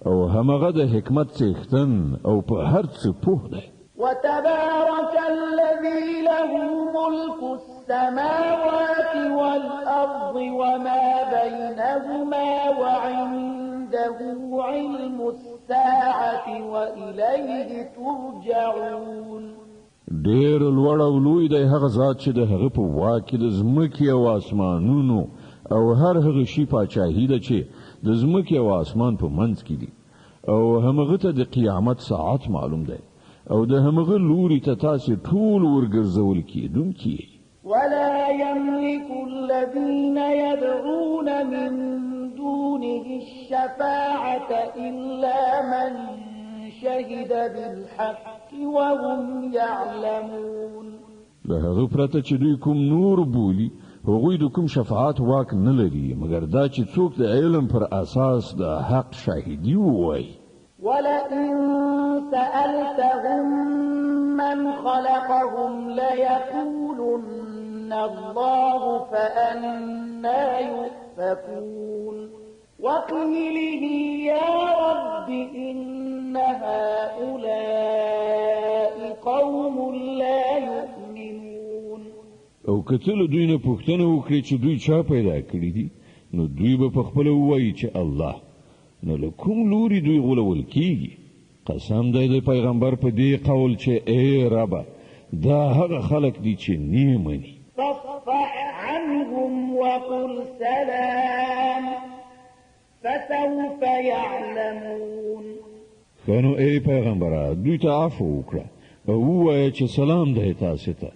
[SPEAKER 1] او همغه د حکمت څښتن او په هر څه پوه دی.
[SPEAKER 2] وتبارك الذي له ملك السماوات والأرض وما بينهما وعنده علم الساعة وإليه ترجعون.
[SPEAKER 1] ډېر لوړ او لوی دی هغه ذات چې د هغه په واک کې د ځمکې او آسمانونو او هر هغه شي پاچاهي ده چې د ځمکې او آسمان په منځ کې دي، او همغه ته د قیامت ساعت معلوم دی، او د همغه لوري ته تاسې ټول ورګرځول کېدونکي یئ.
[SPEAKER 2] ولا يملك الذين يدعون من دونه الشفاعة إلا من شهد بالحق وهم يعلمون.
[SPEAKER 1] له هغه پرته چې دوی کوم نور بولي، هغوی د کوم شفاعت واک نه لري، مګر دا چې څوک د علم پر اساس د حق شاهدي ووایي.
[SPEAKER 2] ولئن سألتهم من خلقهم ليقولن الله فأنى يؤفكون. وقيله يا رب إن هؤلاء قوم لا يؤمنون.
[SPEAKER 1] او که ته له دوی نه پوښتنه وکړې چې دوی چا پیدا کړي دي، نو دوی به په خپله ووایي چې الله. نو له کوم لوري دوی غولول کیږي؟ قسم دی د پیغمبر په دې قول چې ای ربه، دا هغه خلک دي چې نه مني.
[SPEAKER 2] فاصفح عنهم وقل سلام فسوف يعلمون.
[SPEAKER 1] ښه نو ای پیغمبره، دوی ته عفو وکړه او ووایه چې سلام دی تاسې ته،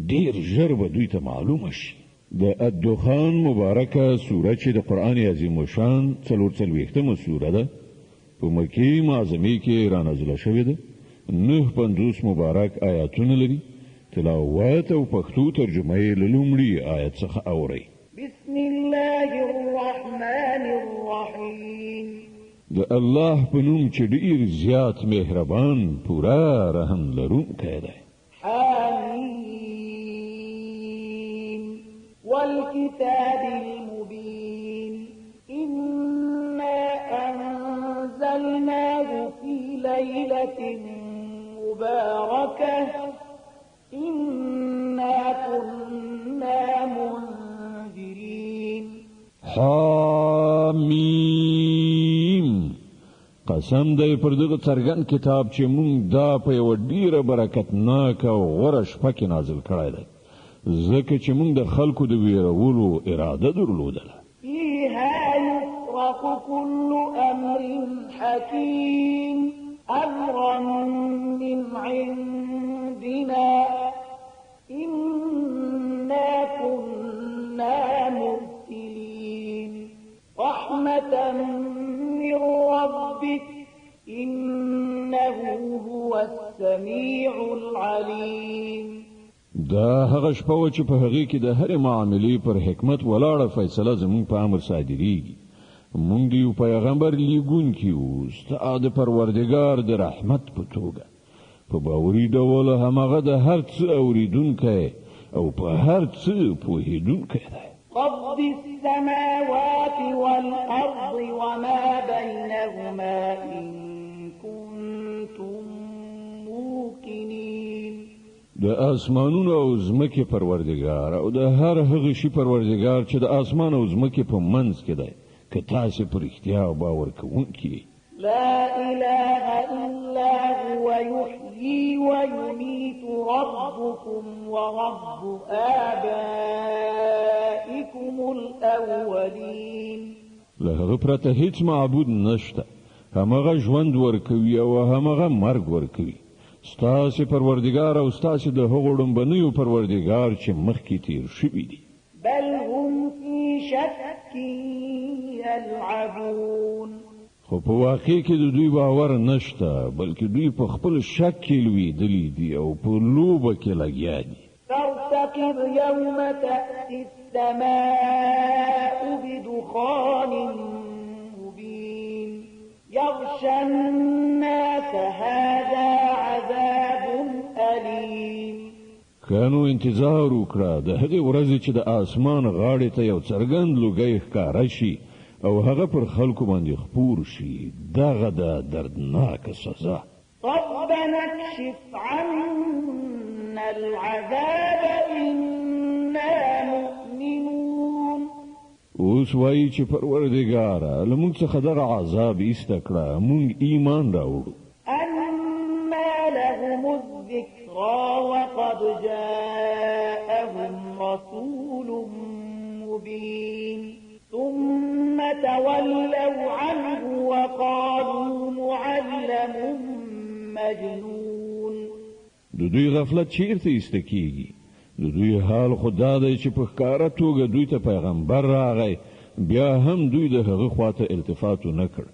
[SPEAKER 1] ډېر ژر به دوی ته معلومه شي. د الدخان مبارکه سوره چې د قرآن عظیم الشان 44 سوره ده، په مکې معظمې کې رانازله شوې ده. 59 مبارک آیاتونه لري. تلاوت او پښتو ترجمه یې له لومړي آیت څخه اورئ.
[SPEAKER 2] بسم الله الرحمن الرحیم.
[SPEAKER 1] د الله په نوم چې ډېر زیات مهربان، پوره رحم لرونکی دی.
[SPEAKER 2] حامیم والكتاب المبين. إنا أنزلناه في ليلة مباركة إنا كنا منذرين.
[SPEAKER 1] حامیم. قسم دی پر دغه څرګند کتاب چې مونږ دا په یوه ډېره برکتناکه او غوره شپه کې نازل کړی دی، ځکه چې مونږ د خلکو د ویرولو اراده درلودله.
[SPEAKER 2] فيها يفرق كل أمر حكيم أمرا من عندنا إنه هو السميع العليم.
[SPEAKER 1] دا هغه شپه وه چې په هغې کې د هرې معاملې پر حکمت ولاړه فیصله زموږ په امر صادرېږي. موږ د یو پیغمبر لیږونکي یو، ستا د پروردګار د رحمت په توګه. په باوري ډول هماغه د هر څه اورېدونکی او په هر څه پوهېدونکی دی.
[SPEAKER 2] رب السماوات والأرض وما بينهما إن كنتم موقنين.
[SPEAKER 1] د آسمانونو او ځمکې پروردګار او د هر هغه شي پروردګار چې د آسمان او ځمکې په منځ کې دی، که تاسې په رښتیا باور کوونکي یئ.
[SPEAKER 2] لا إله إلا هو يحيي ويميت ربكم ورب آبائكم الأولين.
[SPEAKER 1] له هغه پرته هیڅ معبود نشته، همغه ژوند ورکوي او همغه مرګ ورکوي. ستاسې پروردګار او ستاسې د هغو ړومبنیو پروردګار چې مخکې تیر شوي دي.
[SPEAKER 2] بل هم في شك يلعبون.
[SPEAKER 1] خو په واقع کې د دوی باور نشته، بلکې دوی په خپل شک کې لوېدلي دي او په لوبه کې لګیا دي.
[SPEAKER 2] فارتقب يوم تأتي السماء بدخان مبين يغشى الناس هذا عذاب أليم.
[SPEAKER 1] ښه نو انتظار وکړه د هغې ورځې چې د آسمان غاړې ته یو څرګند لوګی ښکاره شي او هغه پر خلکو باندې خپور شي، دغه ده دردناکه سزا.
[SPEAKER 2] ربنا اكشف عنا العذاب إنا مؤمنون.
[SPEAKER 1] اوس وایي چې پروردګاره له موږ څخه دغه عذاب ایسته کړه، موږ ایمان راوړو.
[SPEAKER 2] أنى لهم الذكرى وقد جاءهم رسول مبين ثم تولوا عنه وقالوا معلم مجنون.
[SPEAKER 1] د دوی غفلت چیرته ایسته کیږي؟ د دوی حال خو دا دی چې په ښکاره توګه دوی ته پیغمبر راغی، بیا هم دوی د هغه خواته التفات ونه کړ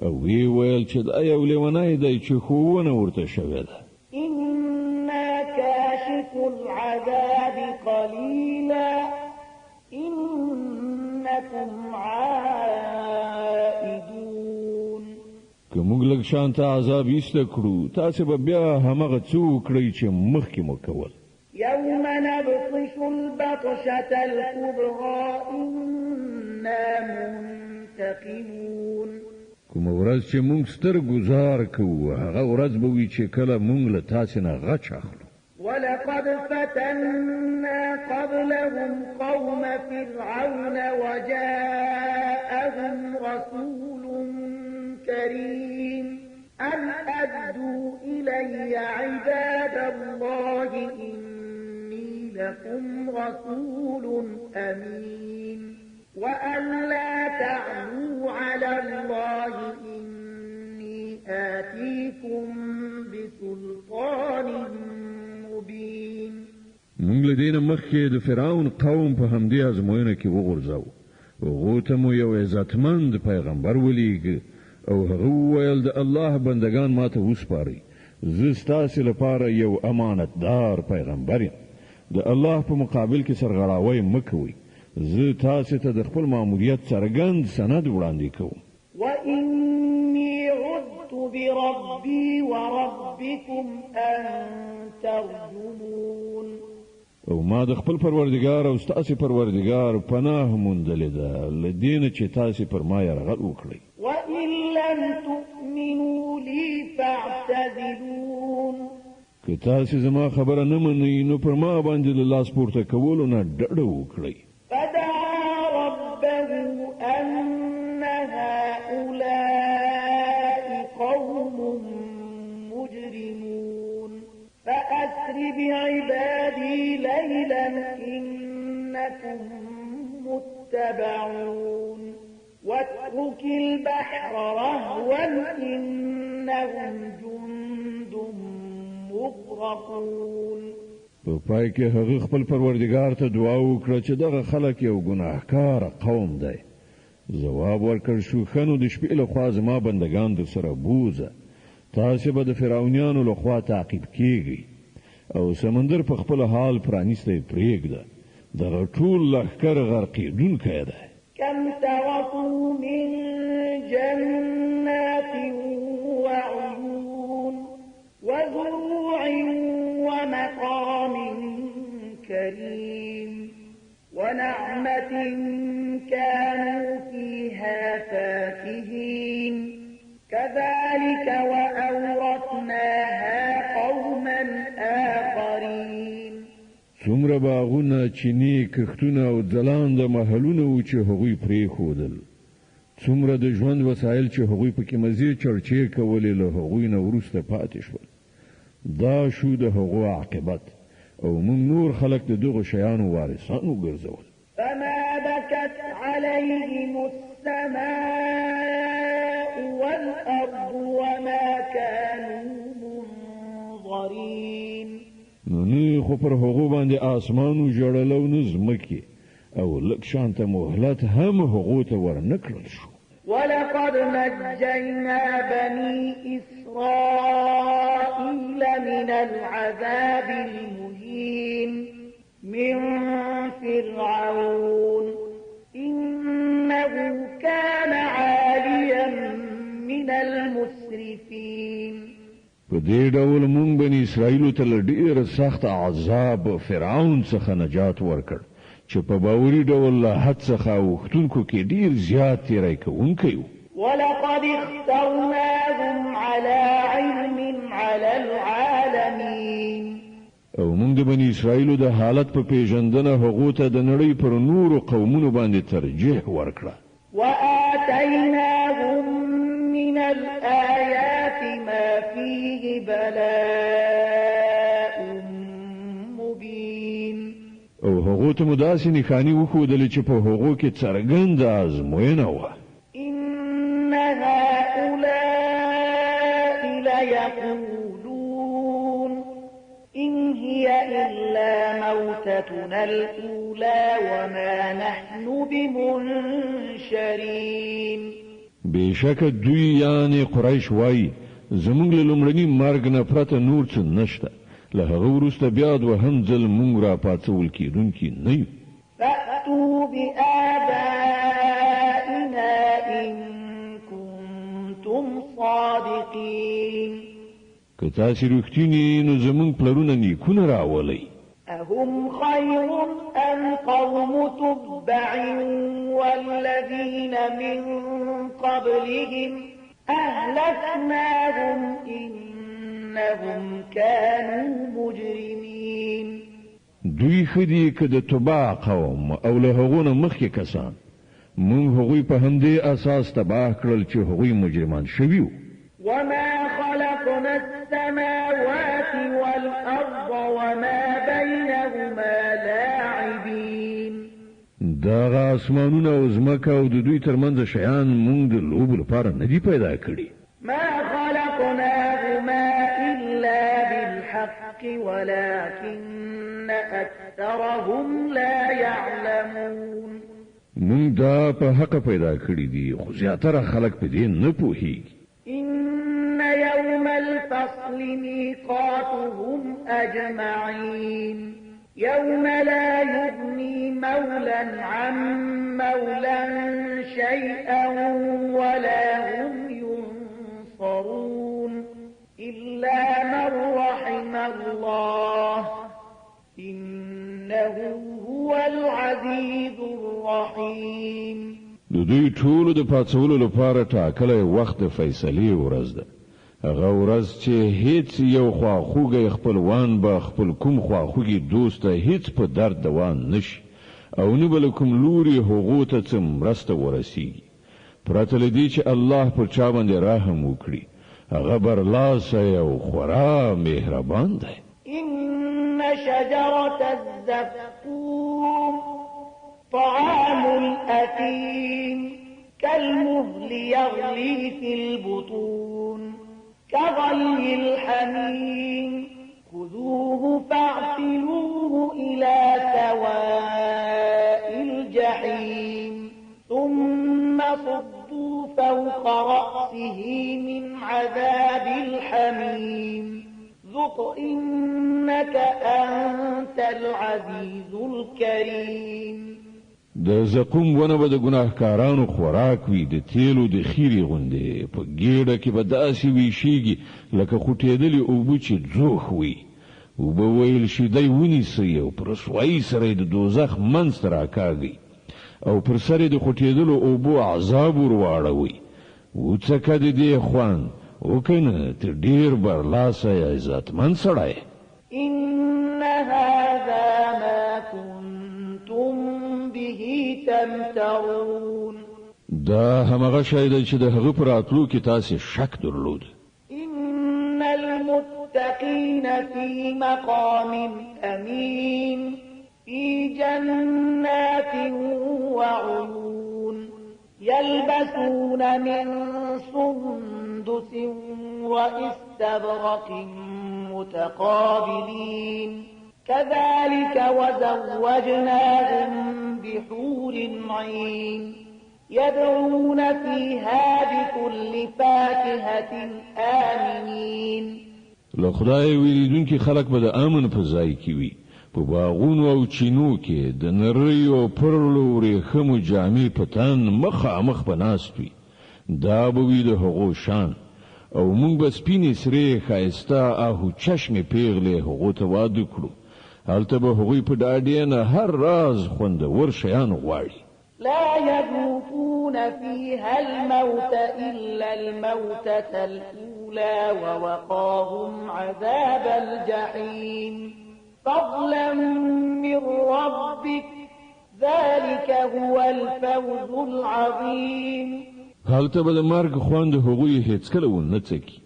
[SPEAKER 1] او ویې ویل چې دا یو لیونی دی چې ښوونه ورته شوې ده.
[SPEAKER 2] إنا كاشف العذاب قليلا إنكم عائدون.
[SPEAKER 1] که موږ لږ شانته عذاب ایسته کړو، تاسې به بیا همغه څه وکړئ چې مخکې مو کول.
[SPEAKER 2] يوم نبطش البطشة الكبرى إنا منتقمون.
[SPEAKER 1] کومه ورځ چې موږ ستر ګوزار کوو، هغه ورځ به وي چې کله موږ له تاسې نه غچ اخلو.
[SPEAKER 2] ولقد فتنا قبلهم قوم فرعون وجاءهم رسول كريم أن أدوا إلي عباد الله إني لكم رسول أمين وأن لا تعلوا على الله إني آتيكم بسلطان مبين.
[SPEAKER 1] موږ له دې نه مخکې د فرعون قوم په همدې ازموینه کې وغورځاو. هغو ته مو یو عزتمند پیغمبر ولیږه او هغه وویل د الله بندگان ماته وسپارئ، زه ستاسې لپاره یو امانتدار پیغمبر یم. د الله په مقابل کې سرغړاوی مه کوئ، زه تاسې ته د خپل ماموریت څرګند سند وړاندې کوم.
[SPEAKER 2] وإني عذت بربي وربكم أن ترجمون.
[SPEAKER 1] او ما د خپل پروردګار او ستاسې پروردګار پناه موندلې ده له دې نه چې تاسې پر ما یرغل وکړئ.
[SPEAKER 2] وإن لم تؤمنوا لي فاعتزلون.
[SPEAKER 1] که تاسې زما خبره نه منئ نو پر ما باندې له لاس پورته کولو نه ډډه وکړئ.
[SPEAKER 2] فدعا ربه أن هؤلاء قوم مجرمون فأسر بعبادي ليلا إنكم متبعون واترك البحر رهوا إنهم جند مغرقون.
[SPEAKER 1] په پای کې هغه خپل پروردګار ته دعا وکړه چې دغه خلک یو ګناهکار قوم دی. ځواب ورکړ شو، ښه نو د شپې له خوا زما بندګان در سره بوځه، تاسې به د فرعونیانو له خوا تعقیب کیږئ. او سمندر په خپل حال پرانیستی پریږده، دغه ټول لښکر غرقیدونکی دی.
[SPEAKER 2] كم تركوا من جنات وعيون وزروع ومقام كريم ونعمة كانوا فيها فاكهين كذلك وأورثناها قوما آخرين.
[SPEAKER 1] څومره باغونه، چینې، کښتونه او ځلانده محلونه وو چې هغوی پرېښودل. څومره د ژوند وسایل چې هغوی پکې مزې چړچې کولې له هغوی نه وروسته پاتې شول. دا شو د هغو عاقبت، او موږ نور خلک د دغو شیانو وارثان وګرځول.
[SPEAKER 2] فما بكت عليهم السماء والأرض وما كانوا منظرين.
[SPEAKER 1] نو نه خو پر هغو باندې آسمان وژړل او نه ځمکې، او لږ شانته مهلت هم هغو ته ورنکړل شو.
[SPEAKER 2] ولقد نجينا بني إسرائيل من العذاب المهين من فرعون إنه كان عاليا من المسرفين.
[SPEAKER 1] په دې ډول مونږ بني اسرائیلو ته له ډېر سخت عذاب فرعون څخه نجات ورکړ چې په باوري ډول له حد څخه اوښتونکو کې ډېر زیات تېری کوونکی و.
[SPEAKER 2] ولقد اخترناهم على علم على العالمين.
[SPEAKER 1] او مونږ د بني اسرائیلو د حالت په پیژندنه هغو ته د نړۍ پر نورو قومونو باندې ترجیح ورکړه.
[SPEAKER 2] وآتيناهم من الآيات ما فيه بلاء مبين.
[SPEAKER 1] او هغو ته مو داسې نښانې وښودلې چې په هغو کې څرګنده ازموینه وه.
[SPEAKER 2] إن هؤلاء ليقولون إن هي إلا موتتنا الأولى وما نحن بمنشرين.
[SPEAKER 1] بېشکه دوی یعنې قریش وایي زموږ له لومړني مرګ نه پرته نور څه نشته، له هغه وروسته بیا دوهم ځل موږ راپاڅول کېدونکي نه یو.
[SPEAKER 2] فأتوا بآبائنا إن كنتم صادقين.
[SPEAKER 1] که تاسې رښتیني نو زموږ پلرونه نیکونه راولئ.
[SPEAKER 2] أهم خير أم قوم تبع والذين من قبلهم أهلكناهم إنهم كانوا مجرمين.
[SPEAKER 1] دوی ښه دي که د تبع قوم او له هغو نه مخکې کسان؟ موږ هغوی په همدې اساس تباه کړل چې هغوی مجرمان شوي وو.
[SPEAKER 2] وما خلقنا السماوات والأرض وما بينهما لاعبين.
[SPEAKER 1] دغه اسمانونه او ځمکه او د دوی ترمنځ شیان موږ د لوبو لپاره نه دي پیدا کړي.
[SPEAKER 2] ما خلقناهما إلا بالحق ولكن أكثرهم لا يعلمون.
[SPEAKER 1] موږ دا په حق پیدا کړي دي، خو زیاتره خلک په دې نه پوهیږي.
[SPEAKER 2] إن يوم الفصل ميقاتهم أجمعين يوم لا يغني مولا عن مولا شيئا ولا هم ينصرون إلا من رحم الله إنه هو العزيز الرحيم.
[SPEAKER 1] د دوی ټولو د پاڅولو لپاره ټاکلی وخت د فیصلې ورځ ده، هغه ورځ چې هیڅ یو خواخوږی خپلوان به خپل کوم خواخوږي دوست ته هیڅ په درد دوا نشي او نه به له کوم لوري هغو ته څه مرسته ورسیږي، پرته له دې چې الله پر چا باندې رحم وکړي. هغه برلاسی او خورا مهربان دی.
[SPEAKER 2] إن شجرة الزقوم طعام الأثيم كالمهل يغلي في البطون كغلي الحميم خذوه فاعتلوه إلى سواء الجحيم ثم صبوا فوق رأسه من عذاب الحميم. ذق إنك أنت العزيز الكريم.
[SPEAKER 1] د زقوم ونه به د ګناهکارانو خوراک وي، د تیلو د خیرې غوندې په ګیډه کې به داسې ویشیږي لکه خوټېدلې اوبه چې ځوښ وي. وبه ویل شي، دی ونیسئ او په رسوایۍ سره یې د دوزخ منځ ته راکاږئ او پر سر یې د خوټېدلو اوبو عذاب ور واړوئ. وڅکه د دې خوند، اوکنه ته ډېر برلاسی عزتمن سړی یې.
[SPEAKER 2] إن هذا ما كنتم به تمترون.
[SPEAKER 1] دا همغه شی دی چې د هغه په راتلو کې تاسې شک درلود.
[SPEAKER 2] إن المتقين في مقام أمين في جنات وعيون يلبسون من سندس واستبرق متقابلين كذلك وزوجناهم بحور عين يدعون فيها بكل فاكهة آمنين.
[SPEAKER 1] له خدای ویریدونکي خلک به د امن په ځای کې وي، په باغونو او چینو کې د نریو او پرلو ورېښمو جامې په تن مخامخ به ناست وي. دا به وي د هغو شان. او مونږ به سپینې سرې ښایسته آهو چشمې پېغلې هغو ته واده کړو. هلته به هغوی په ډاډېنه هر راز خوندور شیان غواړي.
[SPEAKER 2] لا يذوقون فيها الموت إلا الموتة الأولى ووقاهم عذاب الجحيم فضلا من ربك ذلك هو الفوز العظيم.
[SPEAKER 1] هلته به د مرګ خوند هغوی هېڅکله ونه څکي،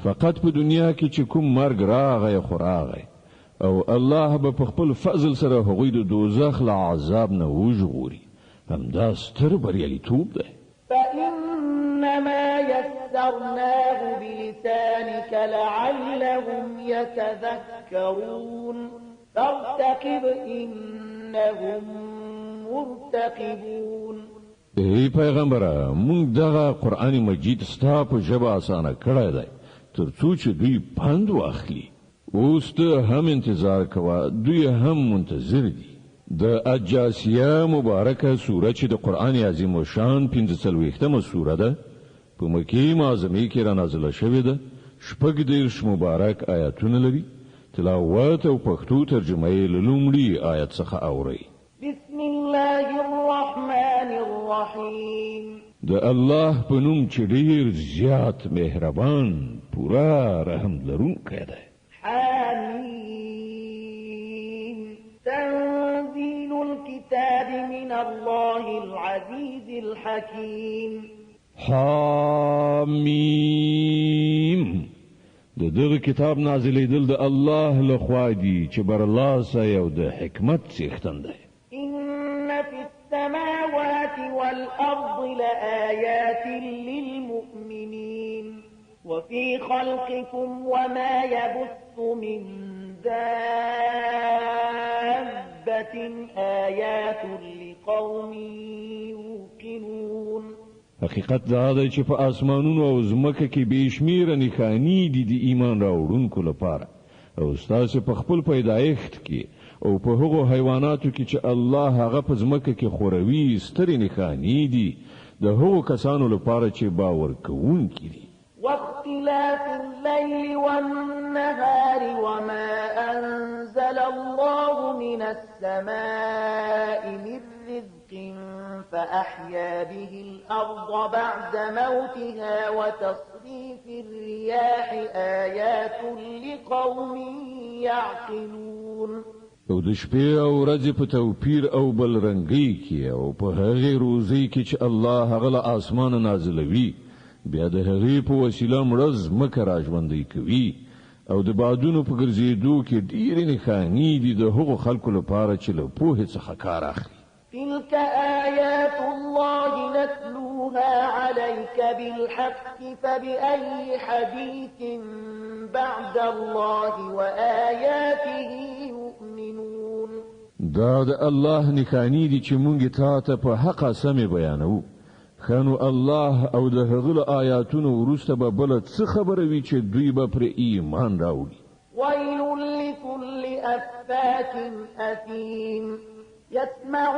[SPEAKER 1] فقط په دنیا کې چې کوم مرګ راغی خو راغی، او الله به په خپل فضل سره هغوی د دوزخ له عذاب نه وژغوري. همدا ستر بریالیتوب دی.
[SPEAKER 2] فإنما يسرناه بلسانك لعلهم يتذكرون فارتقب إنهم مرتقبون.
[SPEAKER 1] ای پیغمبره، مونږ دغه قرآن مجید ستا په ژبه اسانه کړی دی تر څو چې دوی پند واخلي. اوس ته هم انتظار کوه، دوی هم منتظر دي. د الجاثیه مبارکه سوره چې د قرآن عظیم الشان 45مه سوره ده، په مکې معظمې کې را نازله شوې ده. 36 مبارک آیاتونه لري. تلاوت او پښتو ترجمه یې له لومړي آیت څخه اورئ.
[SPEAKER 2] بسم الله الرحمن الرحیم.
[SPEAKER 1] د الله په نوم چې ډیر زیات مهربان، پوره رحم لرونکی دی.
[SPEAKER 2] حمیم. تنزیل الكتاب من الله العزیز الحکیم.
[SPEAKER 1] حامیم. د دغه کتاب نازلېدل د الله له خوا دي چې برلاسی او د حکمت څښتن دی.
[SPEAKER 2] إن في السماوات والأرض لآيات للمؤمنين وفي خلقكم وما يبث من دابة آيات لقوم يوقنون.
[SPEAKER 1] حقیقت دا دی چې په آسمانونو او ځمکه کې بې شمېره نښانې دي د ایمان راوړونکو لپاره، او ستاسې په خپل پیدایښت کې او په هغو حیواناتو کې چې الله هغه په ځمکه کې خوروي سترې نښانې دي د هغو کسانو لپاره چې باور کوونکي دي.
[SPEAKER 2] واختلاف الليل والنهار وما أنزل الله من السماء من رزق فأحيا به الأرض بعد موتها وتصريف الرياح آيات لقوم يعقلون.
[SPEAKER 1] او د شپې او ورځې په توپیر او بل رنګۍ کې او په هغې روزۍ کې چې الله هغه له آسمانه نازلوي، بیا د هغې په وسیله مړه ځمکه راژوندۍ کوي، او د بادونو په ګرځېدو کې ډېرې نښانې دي د هغو خلکو لپاره چې له پوهې څخه کار اخلي.
[SPEAKER 2] تلك آيات الله نتلوها عليك بالحق فبأي حديث بعد الله وآياته يؤمنون.
[SPEAKER 1] دا د الله نښانې دي چې مونږ تا ته په حقه سمې بیانوو. ښه نو الله او د هغه له آیاتونو وروسته به بله څه خبره وي چې دوی به پرې ایمان راوړي؟
[SPEAKER 2] ويل لكل أفاك أثيم. يسمع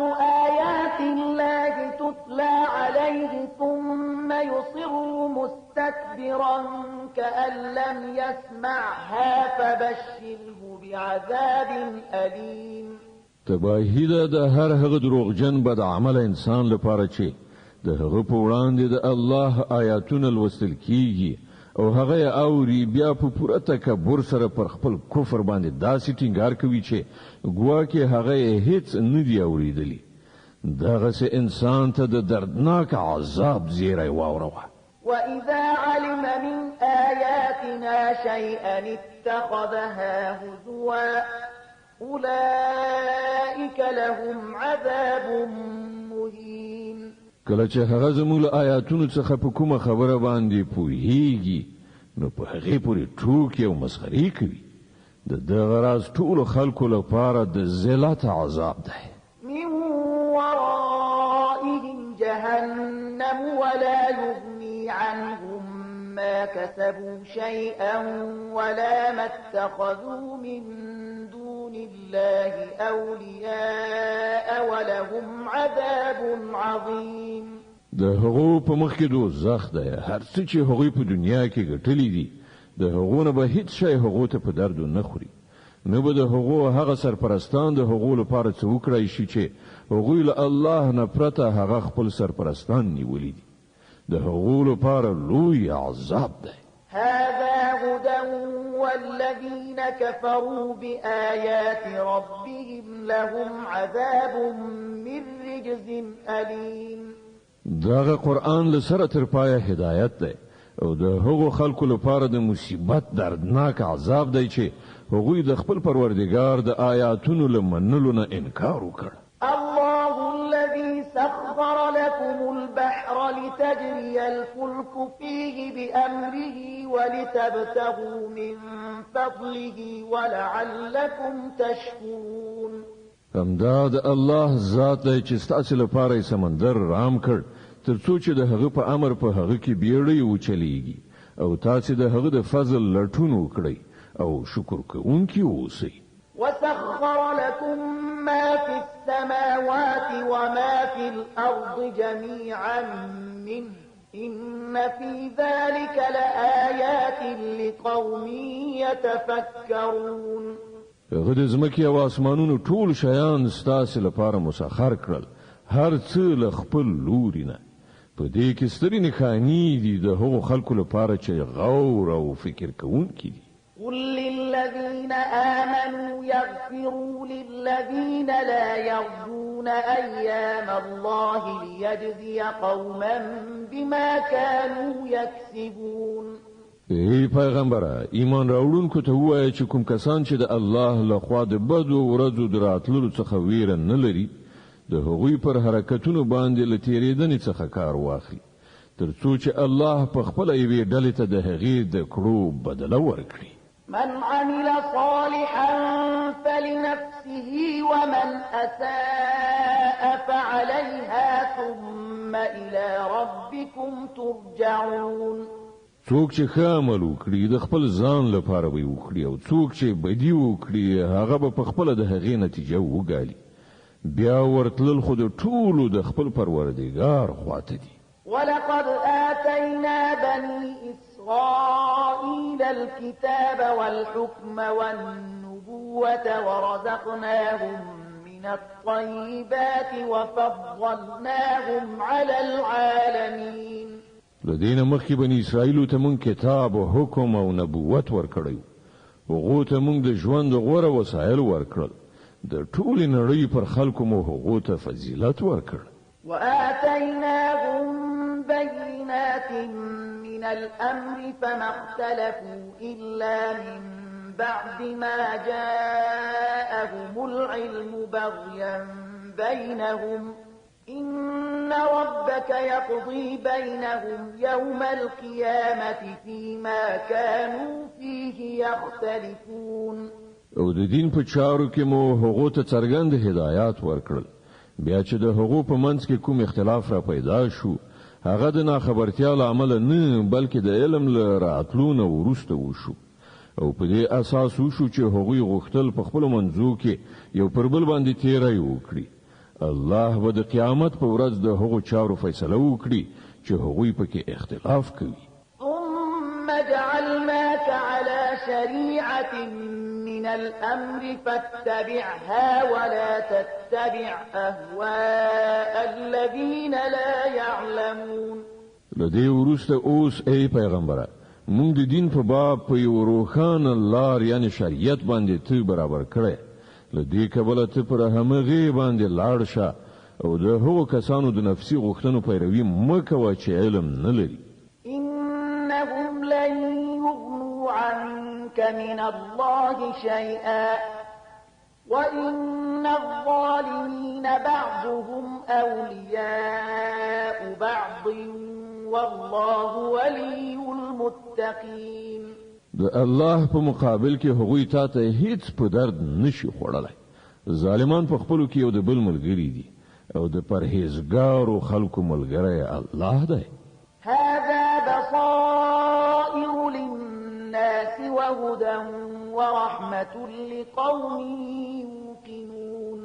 [SPEAKER 2] آيات الله تتلى عليه ثم يصر مستكبرا كأن لم يسمعها فبشره بعذاب أليم.
[SPEAKER 1] تباهي ده د هر هغه دروغجن بد عمل انسان لپاره چې د هغه په وړاندې د الله آیاتونه لوستل کیږي او هغه یې اوري، بیا په پوره تکبر سره پر خپل کفر باندې داسې ټینګار کوي چې ګواکې هغه یې هیڅ نه دي اورېدلي. دغسې انسان ته د دردناک عذاب زیری واوروه.
[SPEAKER 2] وإذا علم من آياتنا شيئا اتخذها هزوا أولئك لهم عذاب مهين.
[SPEAKER 1] کله چې هغه زموږ له آیاتونو څخه په کومه خبره باندې پوهیږي نو په هغې پورې ټوکې او مسخرې کوي. د دغه راز ټولو خلکو لپاره د ذلت عذاب دی.
[SPEAKER 2] من ورائهم جهنم ولا يغني عنهم ما كسبوا شيئا ولا ما اتخذوا من دون الله أولياء ولهم عذاب عظيم.
[SPEAKER 1] د هغو په مخ کې دوزخ دی. هر څه چې هغوی په دنیا کې ګټلي دي د هغو نه به هیڅ شی هغو ته په درد نه خوري، نه به د هغو هغه سرپرستان د هغو لپاره څه وکړای شي چې هغوی له الله نه پرته هغه خپل سرپرستان نیولي دي. د هغو لپاره لوی عذاب دی.
[SPEAKER 2] هذا هدى والذين كفروا بآيات ربهم لهم عذاب من رجز أليم.
[SPEAKER 1] دغه قرآن له سره تر پایه هدایت دی او د هغو خلکو لپاره د مصیبت دردناک عذاب دی چې هغوی د خپل پروردګار د آیاتونو له منلو نه انکار وکړ.
[SPEAKER 2] الله الذي سخر لكم البحر لتجري الفلك فيه بأمره ولتبتغوا من فضله ولعلكم تشكرون.
[SPEAKER 1] همدا د الله ذات دی چې ستاسې لپاره یې سمندر رام کړ تر څو چې د هغه په امر په هغه کې بیړۍ وچلیږي او تاسې د هغه د فضل لټون وکړئ او شکر کوونکي اوسئ.
[SPEAKER 2] وسخر لكم ما في السماوات وما في الأرض جميعا منه إن في ذلك لآيات لقوم يتفكرون.
[SPEAKER 1] هغه د ځمکې او آسمانونو ټول شیان ستاسې لپاره مسخر کړل، هر څه له خپل لوري نه. په دې کې سترې نښانې دي د هغو خلکو لپاره چې غور او فکر کوونکي دي.
[SPEAKER 2] قل للذين آمنوا يغفروا للذين لا يرجون أيام الله ليجزي قوما بما كانوا يكسبون.
[SPEAKER 1] ای پیغمبره، ایمان راوړونکو ته ووایه چې کوم کسان چې د الله له خوا د بدو ورځو د راتللو څخه ویره نه لري د هغوی پر حرکتونو باندې له تېرېدنې څخه کار واخلي تر څو چې الله په خپله یوې ډلې ته د هغې د کړو بدله ورکړي.
[SPEAKER 2] من عمل صالحا فلنفسه ومن أساء فعليها ثم إلى ربكم ترجعون.
[SPEAKER 1] څوک چې ښه عمل وکړي د خپل ځان لپاره به یې وکړي او څوک چې بدي وکړي هغه به په خپله د هغې نتیجه وګالي. بیا ورتلل خو د ټولو د خپل پروردګار خواته دي.
[SPEAKER 2] ولقد آتينا بني إسرائيل الكتاب والحكم والنبوة ورزقناهم من الطيبات وفضلناهم على العالمين.
[SPEAKER 1] له دې نه مخکې بني اسرائیلو ته موږ کتاب او حکم او نبوت ورکړی و. هغو ته موږ د ژوند غوره وسایل ورکړل. د ټولې نړۍ پر خلکو مو هغو ته فضیلت ورکړ.
[SPEAKER 2] وآتيناهم بينات من الأمر فما اختلفوا إلا من بعد ما جاءهم العلم بغيا بينهم إن ربك يقضي بينهم يوم القيامة فيما كانوا فيه يختلفون.
[SPEAKER 1] او د دین په چارو کې مو هغو ته څرګند هدایات ورکړل. بیا چې د هغو په منځ کې کوم اختلاف را پیدا شو هغه د ناخبرتیا له امله نه بلکې د علم له راتلو نه وروسته وشو. او په دې اساس وشو چې هغوی غوښتل په خپلو منځو کې یو پر بل باندې تیری وکړي. الله به د قیامت په ورځ د هغو چارو فیصله وکړي چې هغوی پکې اختلاف کوي.
[SPEAKER 2] ثم جعلناك على شريعة من الأمر فاتبعها ولا تتبع أهواء الذين لا يعلمون.
[SPEAKER 1] له دې وروسته اوس ای پیغمبره! مونږ د دین په باب په یوه روښانه لار یعنې شریعت باندې ته برابر کړی، له دې کبله ته پر همغې باندې لاړ شه او د هغو کسانو د نفسي غوښتنو پیروي مه کوه چې علم نه لري.
[SPEAKER 2] إنهم لن يغنوا عنك من الله شيئا وإن الظالمين بعضهم أولياء بعض والله ولي المتقين.
[SPEAKER 1] د الله په مقابل کې هغوی تا ته هیڅ په درد نشي خوړلی. ظالمان په خپلو کې یو د بل ملګري دي او د پرهیزګارو خلکو ملګری الله دی.
[SPEAKER 2] هذا بصائر للناس وهدى ورحمة لقوم يوقنون.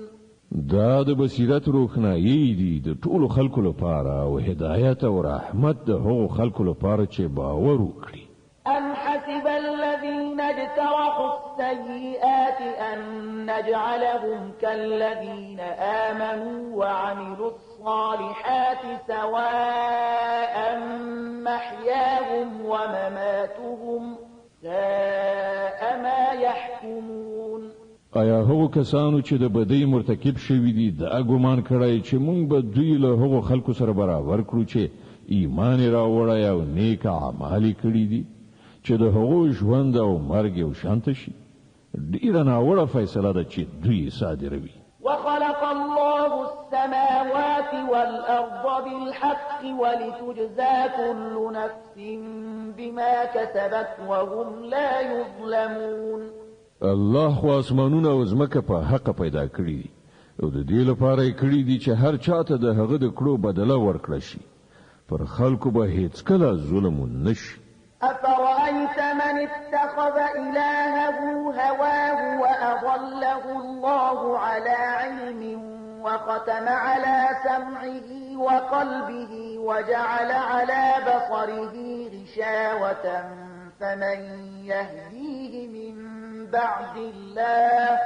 [SPEAKER 1] دا د بصیرت روښنایي دي د ټولو خلکو لپاره او هدایت او رحمت د هغو خلکو لپاره چې باور وکړي.
[SPEAKER 2] أم حسب الذين اجترحوا السيئات أن نجعلهم كالذين آمنوا وعملوا الصالحات سواء محياهم ومماتهم ساء ما يحكمون.
[SPEAKER 1] آیا هغو کسانو چې د بدۍ مرتکب شوي دي دا ګمان کړی چې مونږ به دوی له هغو خلکو سره برابر کړو چې ایمان یې راوړی او نیک اعمال یې کړي دي، چې د هغو ژوند او مرګ یو شانته شي؟ ډیره ناوړه فیصله ده چې دوی صادروي.
[SPEAKER 2] وخلق الله السماوات والأرض بالحق ولتجزى كل نفس بما كسبت وهم لا يظلمون.
[SPEAKER 1] الله خو اسمانونه او ځمکه په حق پیدا کړي دي او د دې لپاره یې کړي دي چې هر چاته د هغه د کړو بدله ورکړه شي. پر خلکو به هیڅکله ظلم ونه شي.
[SPEAKER 2] أفرأيت من اتخذ إلهه هواه وأضله الله على علم وختم على سمعه وقلبه وجعل على بصره غشاوة فمن يهديه من بعد الله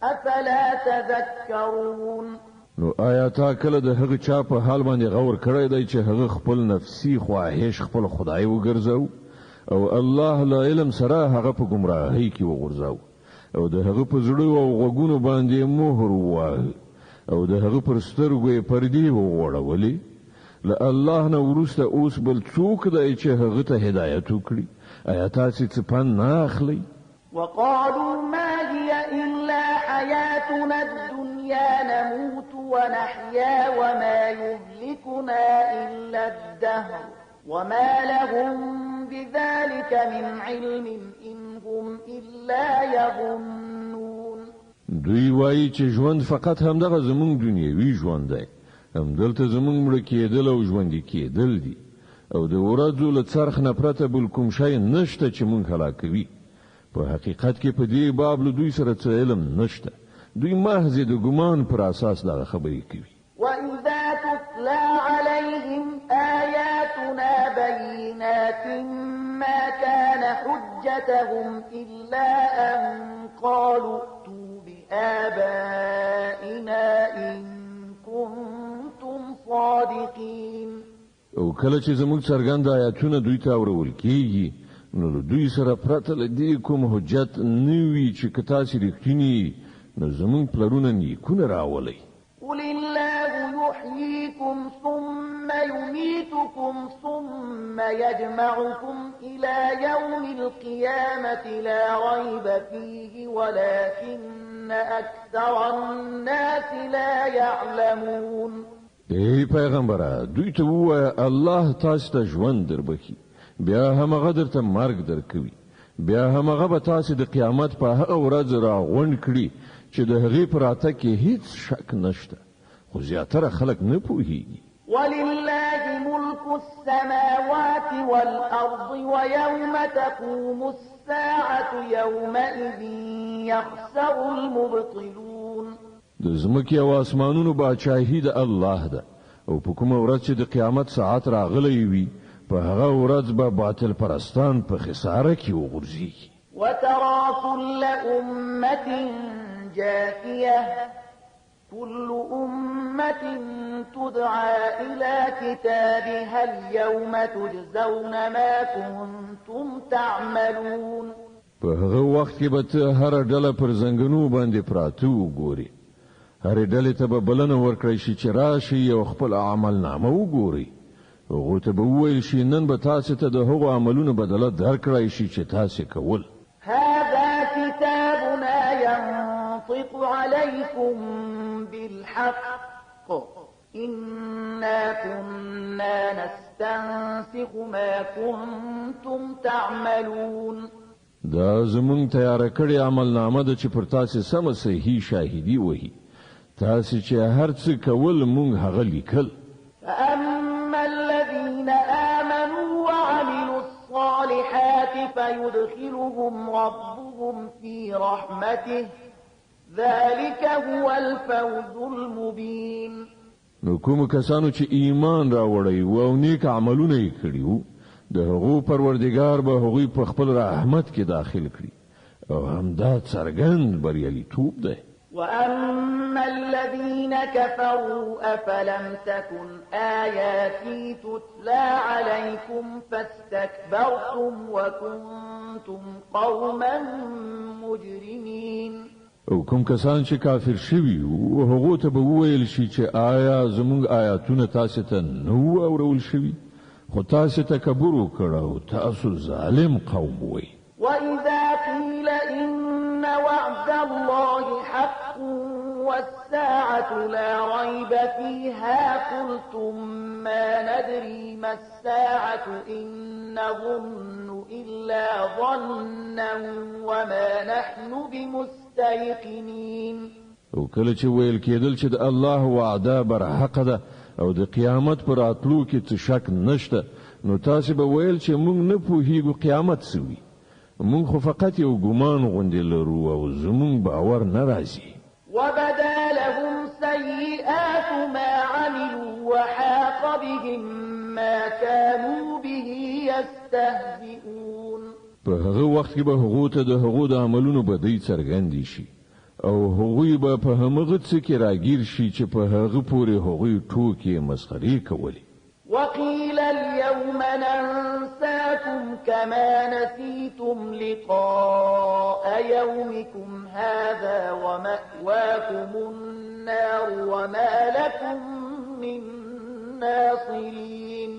[SPEAKER 2] أفلا تذكرون.
[SPEAKER 1] نو آیا تا کله د هغه چا په حال باندې غور کړی دی چې هغه خپل نفسي خواهش خپل خدای وګرځاو او الله له علم سره هغه په ګمراهۍ کې وغورځاو او د هغه په زړه او غوږونو باندې مهر وواهه او د هغه پر سترګو یې پردې وغوړولې؟ له الله نه وروسته اوس بل څوک دی چې هغه ته هدایت وکړي؟ آیا تاسې څه پند نه اخلئ؟
[SPEAKER 2] وقالوا ما هي إلا حياتنا الدنيا نموت ونحيا وما يهلكنا إلا الدهر وما لهم بذلك من علم إن هم إلا يظنون.
[SPEAKER 1] دوی وایي چې ژوند فقط همدغه زمونږ دنیوي ژوند دی، همدلته زمونږ مړه کېدل او ژوندي کېدل دي او د ورځو له څرخ نه پرته بل کوم شی نشته چې مونږ هلاکوي. په حقیقت کې په دې باب له دوی سره څه علم نشته، دوی محض د ګمان پر اساس دغه خبرې کوي.
[SPEAKER 2] وإذا تتلى عليهم آياتنا بينات ما كان حجتهم إلا أن قالوا ائتوا بآبائنا إن كنتم صادقين.
[SPEAKER 1] او کله چې زموږ څرګند آیاتونه دوی ته اورول کیږي نو له دوی سره پرته له دې کوم حجت نه وي چې که تاسې رښتیني نو زموږ پلرونه نیکونه راولئ.
[SPEAKER 2] قل الله يحييكم ثم يميتكم ثم يجمعكم إلى يوم القيامة لا ريب فيه ولكن أكثر الناس لا يعلمون.
[SPEAKER 1] ای پیغمبره، دوی ته ووایه الله تاسې ته ژوند دربښي، بیا همغه درته مرګ درکوي، بیا همغه به تاسې د قیامت په هغه ورځ راغونډ کړي چې د هغې په راتګ کې هیڅ شک نشته، خو زیاتره خلک نه پوهیږي.
[SPEAKER 2] ولله ملك السماوات والأرض ويوم تقوم الساعة الساعة يومئذ يخسر المبطلون.
[SPEAKER 1] د ځمکې او آسمانونو باچاهي د الله ده، او په کومه ورځ چې د قیامت ساعت راغلی وي، په هغه ورځ به باطل پرستان په خساره کې وغورځيږي.
[SPEAKER 2] وترى كل أمة جاثية، كل أمة تدعى إلى كتابها اليوم تجزون ما كنتم تعملون.
[SPEAKER 1] په هغه وخت کې به ته هره ډله پر زنګنو باندې پراته وګورې. هرې ډلې ته به بلنه ورکړی شي چې راشئ او خپل عملنامه وګورئ. هغو ته به وویل شي، نن به تاسې ته د هغو عملونو بدله درکړای شي چې تاسې کول.
[SPEAKER 2] هذا كتابنا ينطق عليكم بالحق، إنا كنا نستنسخ ما كنتم تعملون.
[SPEAKER 1] دا زمونږ تیاره کړې عملنامه ده چې پر تاسې سمه صحیح شاهدي وهي. تاسې چې هر څه کول، مونږ هغه لیکل.
[SPEAKER 2] فأما الذين آمنوا وعملوا الصالحات فيدخلهم ربهم في رحمته، ذلك هو الفوز المبين.
[SPEAKER 1] نو کوم کسانو چې ایمان راوړی وو او نیک عملونه یې کړي وو، د هغو پروردګار به هغوی په خپل رحمت کې داخل کړي، او همدا څرګند بریالیتوب دی.
[SPEAKER 2] وأما الذين كفروا أفلم تكن آياتي تتلى عليكم فاستكبرتم وكنتم قوما مجرمين.
[SPEAKER 1] او کوم کسان چې کافر شوي وو، هغو ته به وویل شي چې آیا زموږ آیاتونه تاسې ته نه وو اورول شوي؟ خو تاسې تکبر وکړ او تاسو ظالم قوم وئ.
[SPEAKER 2] وإذا قيل إن وعد الله حق والساعة لا ريب فيها قلتم ما ندري ما الساعة إن نظن إلا ظنا وما نحن بمستيقنين.
[SPEAKER 1] او کله چې ویل کېدل چې د الله وعده برحقه ده او د قیامت پر راتلو کې څه شک نشته، نو تاسې به ویل چې موږ نه پوهیږو قیامت څه وي، موږ خو فقط یو ګمان غوندې لرو او زموږ باور نه راځي.
[SPEAKER 2] وبدا لهم سيئات ما عملوا وحاق بهم ما كانوا به يستهزئون.
[SPEAKER 1] په هغه وخت کې به هغو ته د هغو د عملونو بدۍ څرګندې شي، او هغوی به په همغه څه کې راګیر شي چې په هغه پورې هغوی ټوکې مسخرې کولې.
[SPEAKER 2] وقيل اليوم ننساكم كما نسيتم لقاء يومكم هذا ومأواكم النار وما لكم من ناصرين.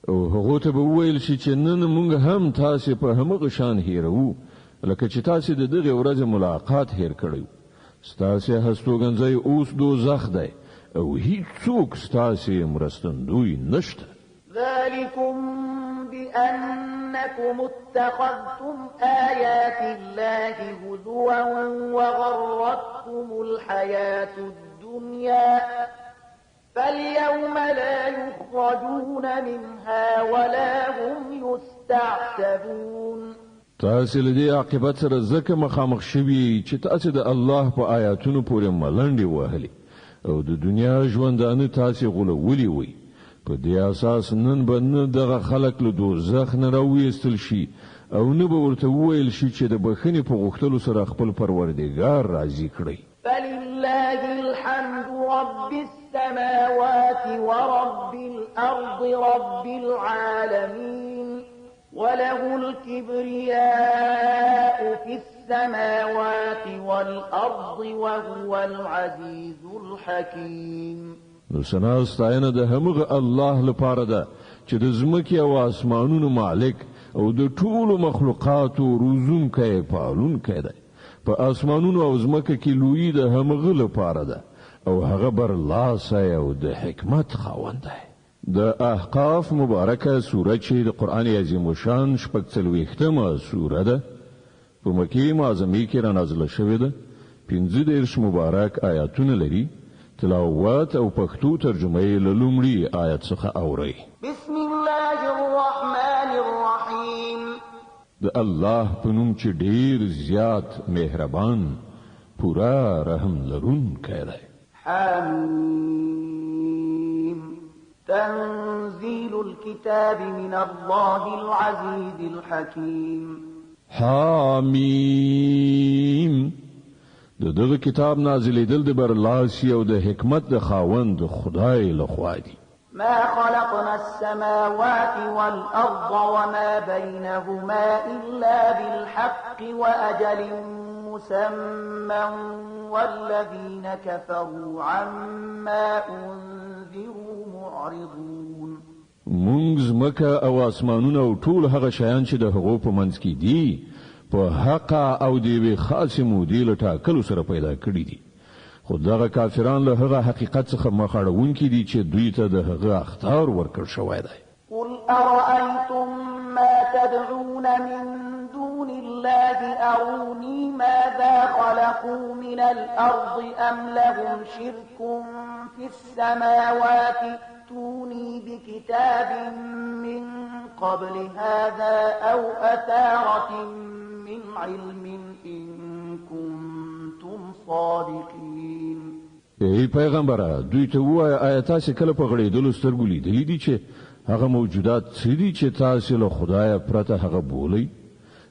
[SPEAKER 1] او هغو ته به وویل شي چې نن موږ هم تاسې په همغه شان هېروو لکه چې تاسې د دغې ورځې ملاقات هېر کړی. ستاسې هستوګنځی اوس دوزخ دی او هیڅوک ستاسې مرستندوی نشته.
[SPEAKER 2] ذلكم بأنكم اتخذتم آيات الله هزوا وغرتكم الحياة الدنيا فاليوم لا يخرجون منها ولا هم يستعتبون.
[SPEAKER 1] تاسې له دې عاقبت سره ځکه مخامخ شوي چې تاسې د الله په آیاتونو پورې ملنډې وهلې او د دنیا ژوندانه تاسې غولولي وئ. په دې اساس نن به نه دغه خلک له دوزخ نه راویستل شي او نه به ورته وویل شي چې د بښنې په غوښتلو سره خپل پروردګار راضي کړئ.
[SPEAKER 2] فلله الحمد رب السماوات ورب الأرض رب العالمين وله الكبرياء في السماوات والأرض وهو العزيز الحكيم.
[SPEAKER 1] نو ثنا ستاینه د همغه الله لپاره ده چې د ځمکې او آسمانونو مالک او د ټولو مخلوقاتو روزونکی پالونکی دی. په آسمانونو او ځمکه کې لویي د همغه لپاره ده او هغه برلاسی او د حکمت خاوند دی. د احقاف مبارکه سوره چې د قرآن عظیم الشان 46مه سوره ده، په مکې معظمې کې را نازله شوې ده. 35 مبارک آیاتونه لري. تلاوت او پښتو ترجمه یې له لومړي آیت څخه اورئ.
[SPEAKER 2] بسم الله الرحمن الرحیم.
[SPEAKER 1] د الله په نوم چې ډیر زیات مهربان، پوره رحم لرونکی دی.
[SPEAKER 2] حم. تنزيل الكتاب من الله العزيز الحكيم.
[SPEAKER 1] حامیم. د دغه کتاب نازلېدل د برلاسي او د حکمت د خاوند خدای له خوا دي.
[SPEAKER 2] ما خلقنا السماوات والأرض وما بينهما إلا بالحق وأجل مسمى والذين كفروا عما أنذروا معرضون.
[SPEAKER 1] مونږ ځمکه او اسمانونه او ټول هغه شیان چې د هغو په منځ کې دي په حقه او د یوې خاصې مودې له ټاکلو سره پیدا کړي دي، خو دغه کافران له هغه حقیقت څخه مخ اړوونکي دي چې دوی ته د هغه اخطار ورکړ شوی دی.
[SPEAKER 2] قل أرأيتم ما تدعون من دون الله أروني ماذا خلقوا من الأرض أم لهم شرك في السماوات ائتوني بكتاب من قبل هذا أو أثارة من علم إن كنتم صادقين.
[SPEAKER 1] ای پیغمبره، دوی ته ووایه، آیا تاسې کله په غړېدلو سترګو لیدلي دي چې هغه موجودات څه دي چې تاسې له خدایه پرته هغه بولئ؟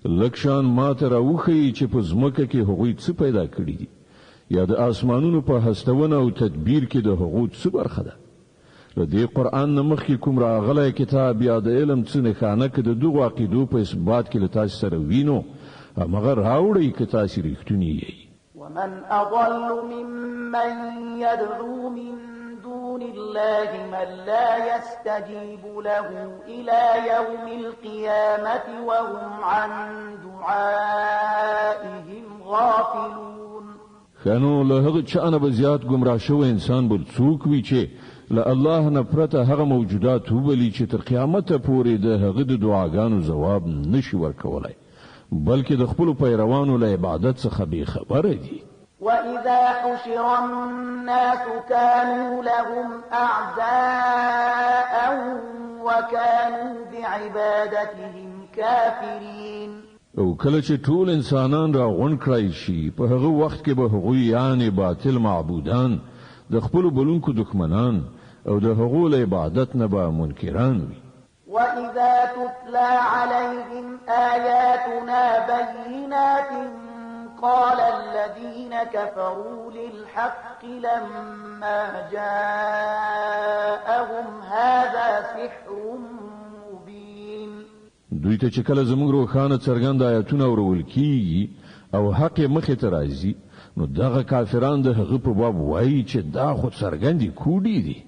[SPEAKER 1] لږ شان ما ته راوښیئ چې په ځمکه کې هغوی څه پیدا کړي دي، یا د آسمانونو په هستونه او تدبیر کې د هغو څه برخه ده. له دې قرآن نه مخکې کوم راغلی کتاب یا د علم څه نښانه که د دغو عقیدو په اثبات کې له تاسې سره وي، نو همغه راوړئ که تاسې رښتوني یئ.
[SPEAKER 2] ومن أضل ممن يدعو من دون الله من لا يستجيب له إلى يوم القيامة وهم عن دعائهم غافلون.
[SPEAKER 1] ښه نو له هغه چا نه به زیات ګمراه شوی انسان بل څوک وي چې له الله نه پرته هغه موجودات وبلي چې تر قیامته پورې د هغه د دعاګانو ځواب نشي ورکولای، بلکې د خپلو پیروانو له عبادت څخه بې خبره دي.
[SPEAKER 2] وإذا حشر الناس كانوا لهم أعداء وكانوا بعبادتهم كافرين.
[SPEAKER 1] او کله چې ټول انسانان راغونډ کړای شي، په هغه وخت کې به هغوی یعنې باطل معبودان د خپلو بلونکو دښمنان او د هغو له عبادت نه به منکران وي.
[SPEAKER 2] وإذا تتلى عليهم آياتنا بينات قال الذين كفروا للحق لما جاءهم هذا سحر مبين.
[SPEAKER 1] دوی ته چې کله زموږ روښانه څرګند آیتونه اورول کیږي او حق یې مخې ته راځي، نو دغه کافران د هغه په باب وایي چې دا خو څرګندې کوډې دي.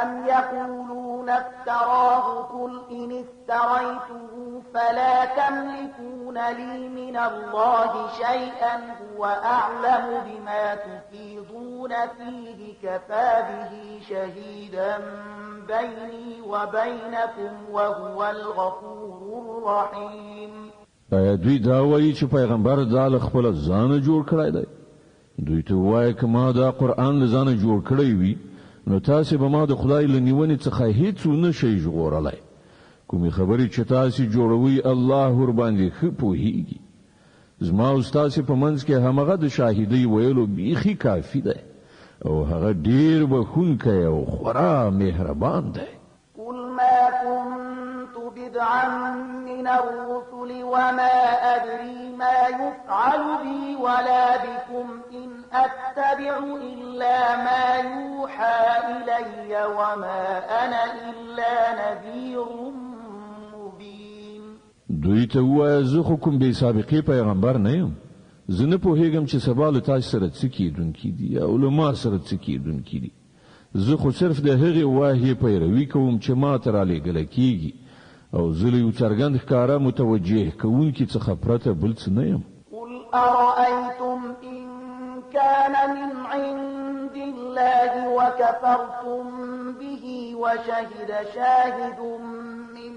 [SPEAKER 2] أم يقولون افتراه قل إن افتريته فلا تملكون لي من الله شيئا هو أعلم بما تفيضون فيه كفى به شهيدا بيني وبينكم وهو الغفور الرحيم.
[SPEAKER 1] آیا دوی دا وایي چې پیغمبر دا له خپله ځانه جوړ کړی دی؟ دوی ته ووایه که ما دا قرآن له ځانه جوړ کړی وي، نو تاسې به ما د خدای له نیونې څخه هیڅ ونه شئ ژغورلی. کومې خبرې چې تاسې جوړوئ الله ورباندې ښه پوهیږي. زما او ستاسې په منځ کې همغه د شاهدۍ ویلو بیخي کافي دی، او هغه ډیر بښونکی او خورا مهربان دی.
[SPEAKER 2] قل ما كنت بدعا من الرسل وما أدري ما يفعل بي ولا بكم إن أتبع إلا ما يوحى إلي وما أنا إلا نذير مبين.
[SPEAKER 1] دوی ته ووایه زه خو کوم بې سابقې پیغمبر نه یم. زه نه پوهېږم چې سبا له تاسو سره څه کېدونکي دي او له ما سره څه کېدونکي دي. زه خو صرف د هغې وحیې پیروي کوم چې ما ته رالیږله کیږي، او زه له یو څرګند ښکاره متوجه کوونکي څخه پرته بل څه نه یم.
[SPEAKER 2] قل أرأيتم إن كان من عند الله وكفرتم به وشهد شاهد من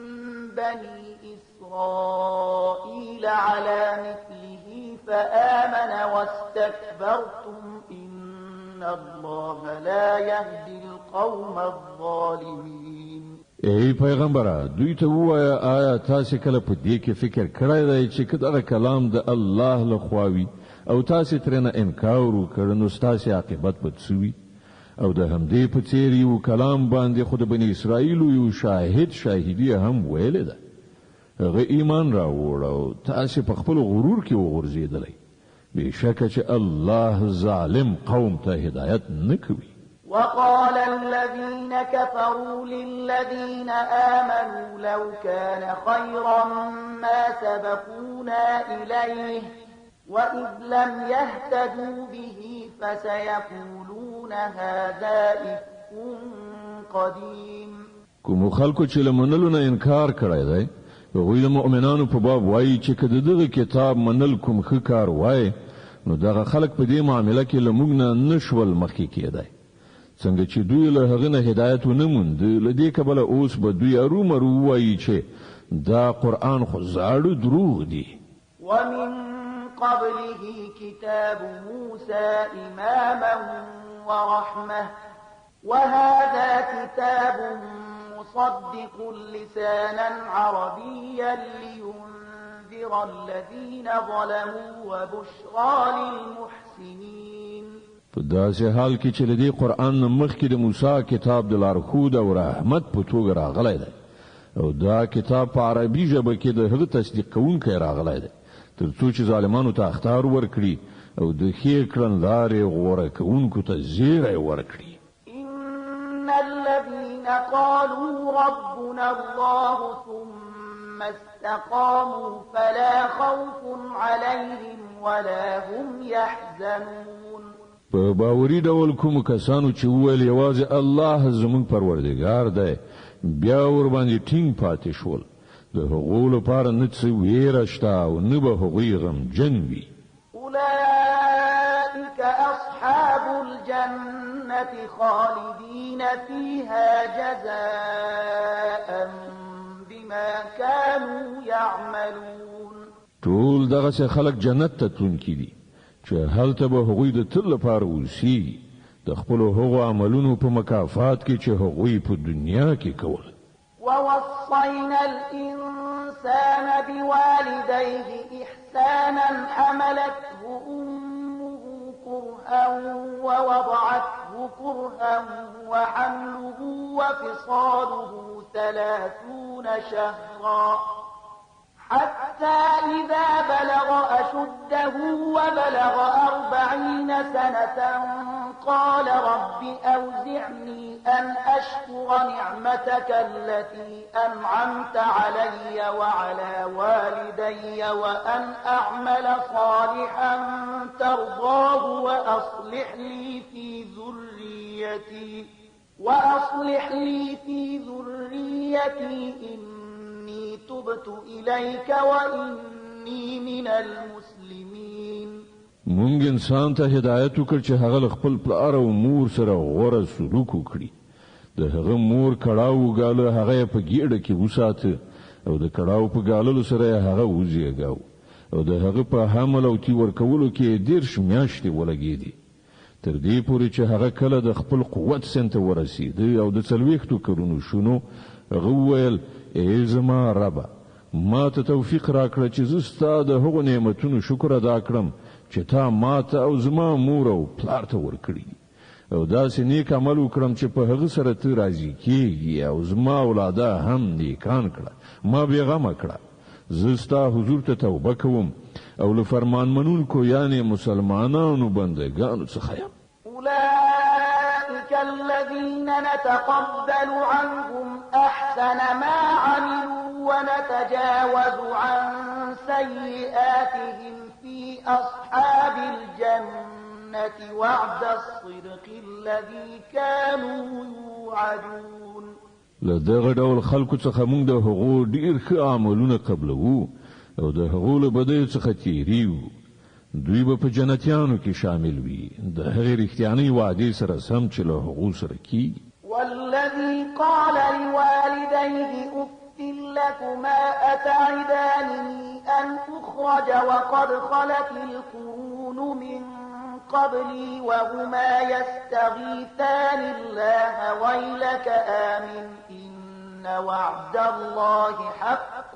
[SPEAKER 2] بني إسرائيل على مثله فآمن واستكبرتم إن الله لا يهدي القوم الظالمين.
[SPEAKER 1] ای پیغمبره، دوی ته ووایه، آیا تاسې کله په دې کې فکر کړی دی چې که دغه کلام د الله له خوا وي او تاسې ترېنه انکار وکړ نو ستاسې عاقبت به څه وي؟ او د همدې په څېر یو کلام باندې خو د بني اسرائیلو یو شاهد شاهدي هم ویلې ده. هغه ایمان راووړ او تاسې په خپل غرور کې وغورځېدلی. بېشکه چې الله ظالم قوم ته هدایت نه کوي.
[SPEAKER 2] وقال الذين كفروا للذين آمنوا لو كان خيرا ما سبقونا إليه وإذ لم يهتدوا به فسيقولون هذا إفك قديم.
[SPEAKER 1] کومو خلکو چې له منلو نه انکار کړی دی، هغوی د مؤمنانو په باب وایي چې که د دغه کتاب منل کوم ښه کار وای، نو دغه خلک په دې معامله کې له موږ نه نه شول مخکې کېدای. څنګه چې دوی له هغه نه هدایت ونه موند، له دې کبله اوس به دوی ارومرو ووایي چې دا قرآن خو زاړه دروغ دي.
[SPEAKER 2] ومن قبله كتاب موسى إماما ورحمة وهذا كتاب مصدق لسانا عربيا لينذر الذين ظلموا وبشرى للمحسنين.
[SPEAKER 1] په داسې حال کې چې له دې قرآن نه مخکې د موسی کتاب د لارښود او رحمت په توګه راغلی دی او دا کتاب په عربي ژبه کې د هغه تصدیق کوونکی راغلی دی، تر څو چې ظالمانو ته اخطار ورکړي او د ښې کړنلارې غوره کوونکو ته زیری ورکړي.
[SPEAKER 2] إن الذين قالوا ربنا الله ثم استقاموا فلا خوف عليهم ولا هم يحزنون.
[SPEAKER 1] په باوري ډول کوم کسانو چې وویل یوازې الله زموږ پروردګار دی، بیا ورباندې ټینګ پاتې شول، د هغو لپاره نه څه ویره شته او نه به هغوی غمجن وي.
[SPEAKER 2] أولئك أصحاب الجنة خالدين فيها جزاء بما كانوا يعملون.
[SPEAKER 1] ټول دغسې خلک جنت ته تلونکي دي چې هلته به هغوی د تل لپاره اوسیږي، د خپلو هغو عملونو په مکافات کې چې هغوی په دنیا کې کول.
[SPEAKER 2] ووصينا الإنسان بوالديه إحسانا حملته أمه كرها ووضعته كرها وحمله وفصاله 30 شهرا حتى إذا بلغ أشده وبلغ 40 سنة قال رب أوزعني أن أشكر نعمتك التي أنعمت علي وعلى والدي وأن أعمل صالحا ترضاه وأصلح لي في ذريتي إني تبت إليك وإني من المسلمين.
[SPEAKER 1] مونږ انسان ته هدایت وکړ چې هغه له خپل پلار او مور سره غوره سلوک وکړي. د هغه مور کړاو وګاله، هغه یې په ګېډه کې وساته او د کړاو په ګاللو سره یې هغه وزېږاوه او د هغه په حمل او تی ورکولو کې یې 30 میاشتې ولګېدې، تر دې پورې چې هغه کله د خپل قوت سن ته ورسېده او د 40 کلونو شونو، هغه وویل ای زما ربه، ما ته توفیق راکړه چې زه ستا د هغو نعمتونو شکر ادا کړم چې تا ما ته او زما مور او پلار ته ورکړي دي، او داسې نیک عمل وکړم چې په هغه سره ته راضي کیږي او زما اولاده هم نیکان کړه، ما بېغمه کړه. زه ستا حضور ته توبه کوم او له فرمان منونکو یعنې مسلمانانو بندګانو څخه یم.
[SPEAKER 2] أولئك الذين نتقبل عنهم أحسن ما عملوا ونتجاوز عن سيئاتهم في أصحاب الجنة وعد الصدق الذي كانوا يوعدون.
[SPEAKER 1] له دغه ډول خلکو څخه موږ د هغو ډېر ښه عملونه قبلوو او د هغو له بدیو څخه تېرېږو. دوی به په جنتیانو کې شامل وي، د هغې رښتیانۍ وعدې سره سم چې له هغو سره کیږي.
[SPEAKER 2] والذي قال لوالديه أف لكما أتعدانني أن أخرج وقد خلت القرون من قبلي وهما يستغيثان الله ويلك آمن إن وعد الله حق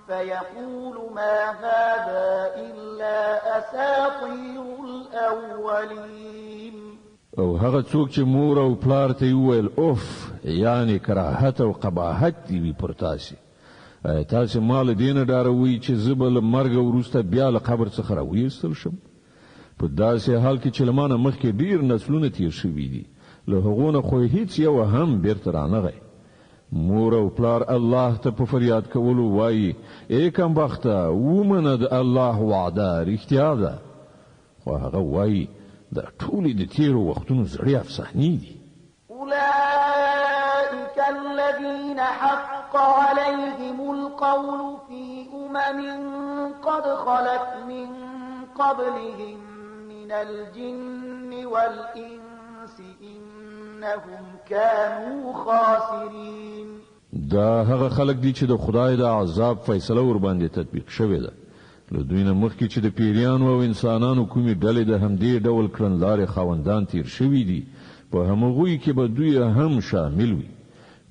[SPEAKER 2] فيقول ما هذا إلا أساطير الأولين.
[SPEAKER 1] او هغه څوک چې مور او پلار ته وویل اوف، یعنی کراهت او قباحت دی وي پر تاسې، ایا تاسې ما له دې نه ډاروئ چې زه به له مرګه وروسته بیا له قبر څخه راویستل شم؟ په داسې حال کې چې له ما نه مخکې ډېر نسلونه تېر شوي دي، له هغو نه خو هیڅ یو هم بیرته رانغی. مور او پلار الله ته په فریاد کولو وایي ای کمبخته، ومنه د الله وعده رښتیا ده. خو هغه وایي دا ټولې د تېرو وختونو زړې افسانې دي.
[SPEAKER 2] أولئك الذين حق عليهم القول في أمم قد خلت من قبلهم من الجن والإنس إنهم كانوا خاسرين.
[SPEAKER 1] دا هغه خلک دي چې د خدای د عذاب فیصله ورباندې تطبیق شوې ده. له دوی نه مخکې چې د پیریانو او انسانانو کومې ډلې د همدې ډول کړنلارې خاوندان تیر شوي دي، په همغوی کې به دوی هم شامل وي.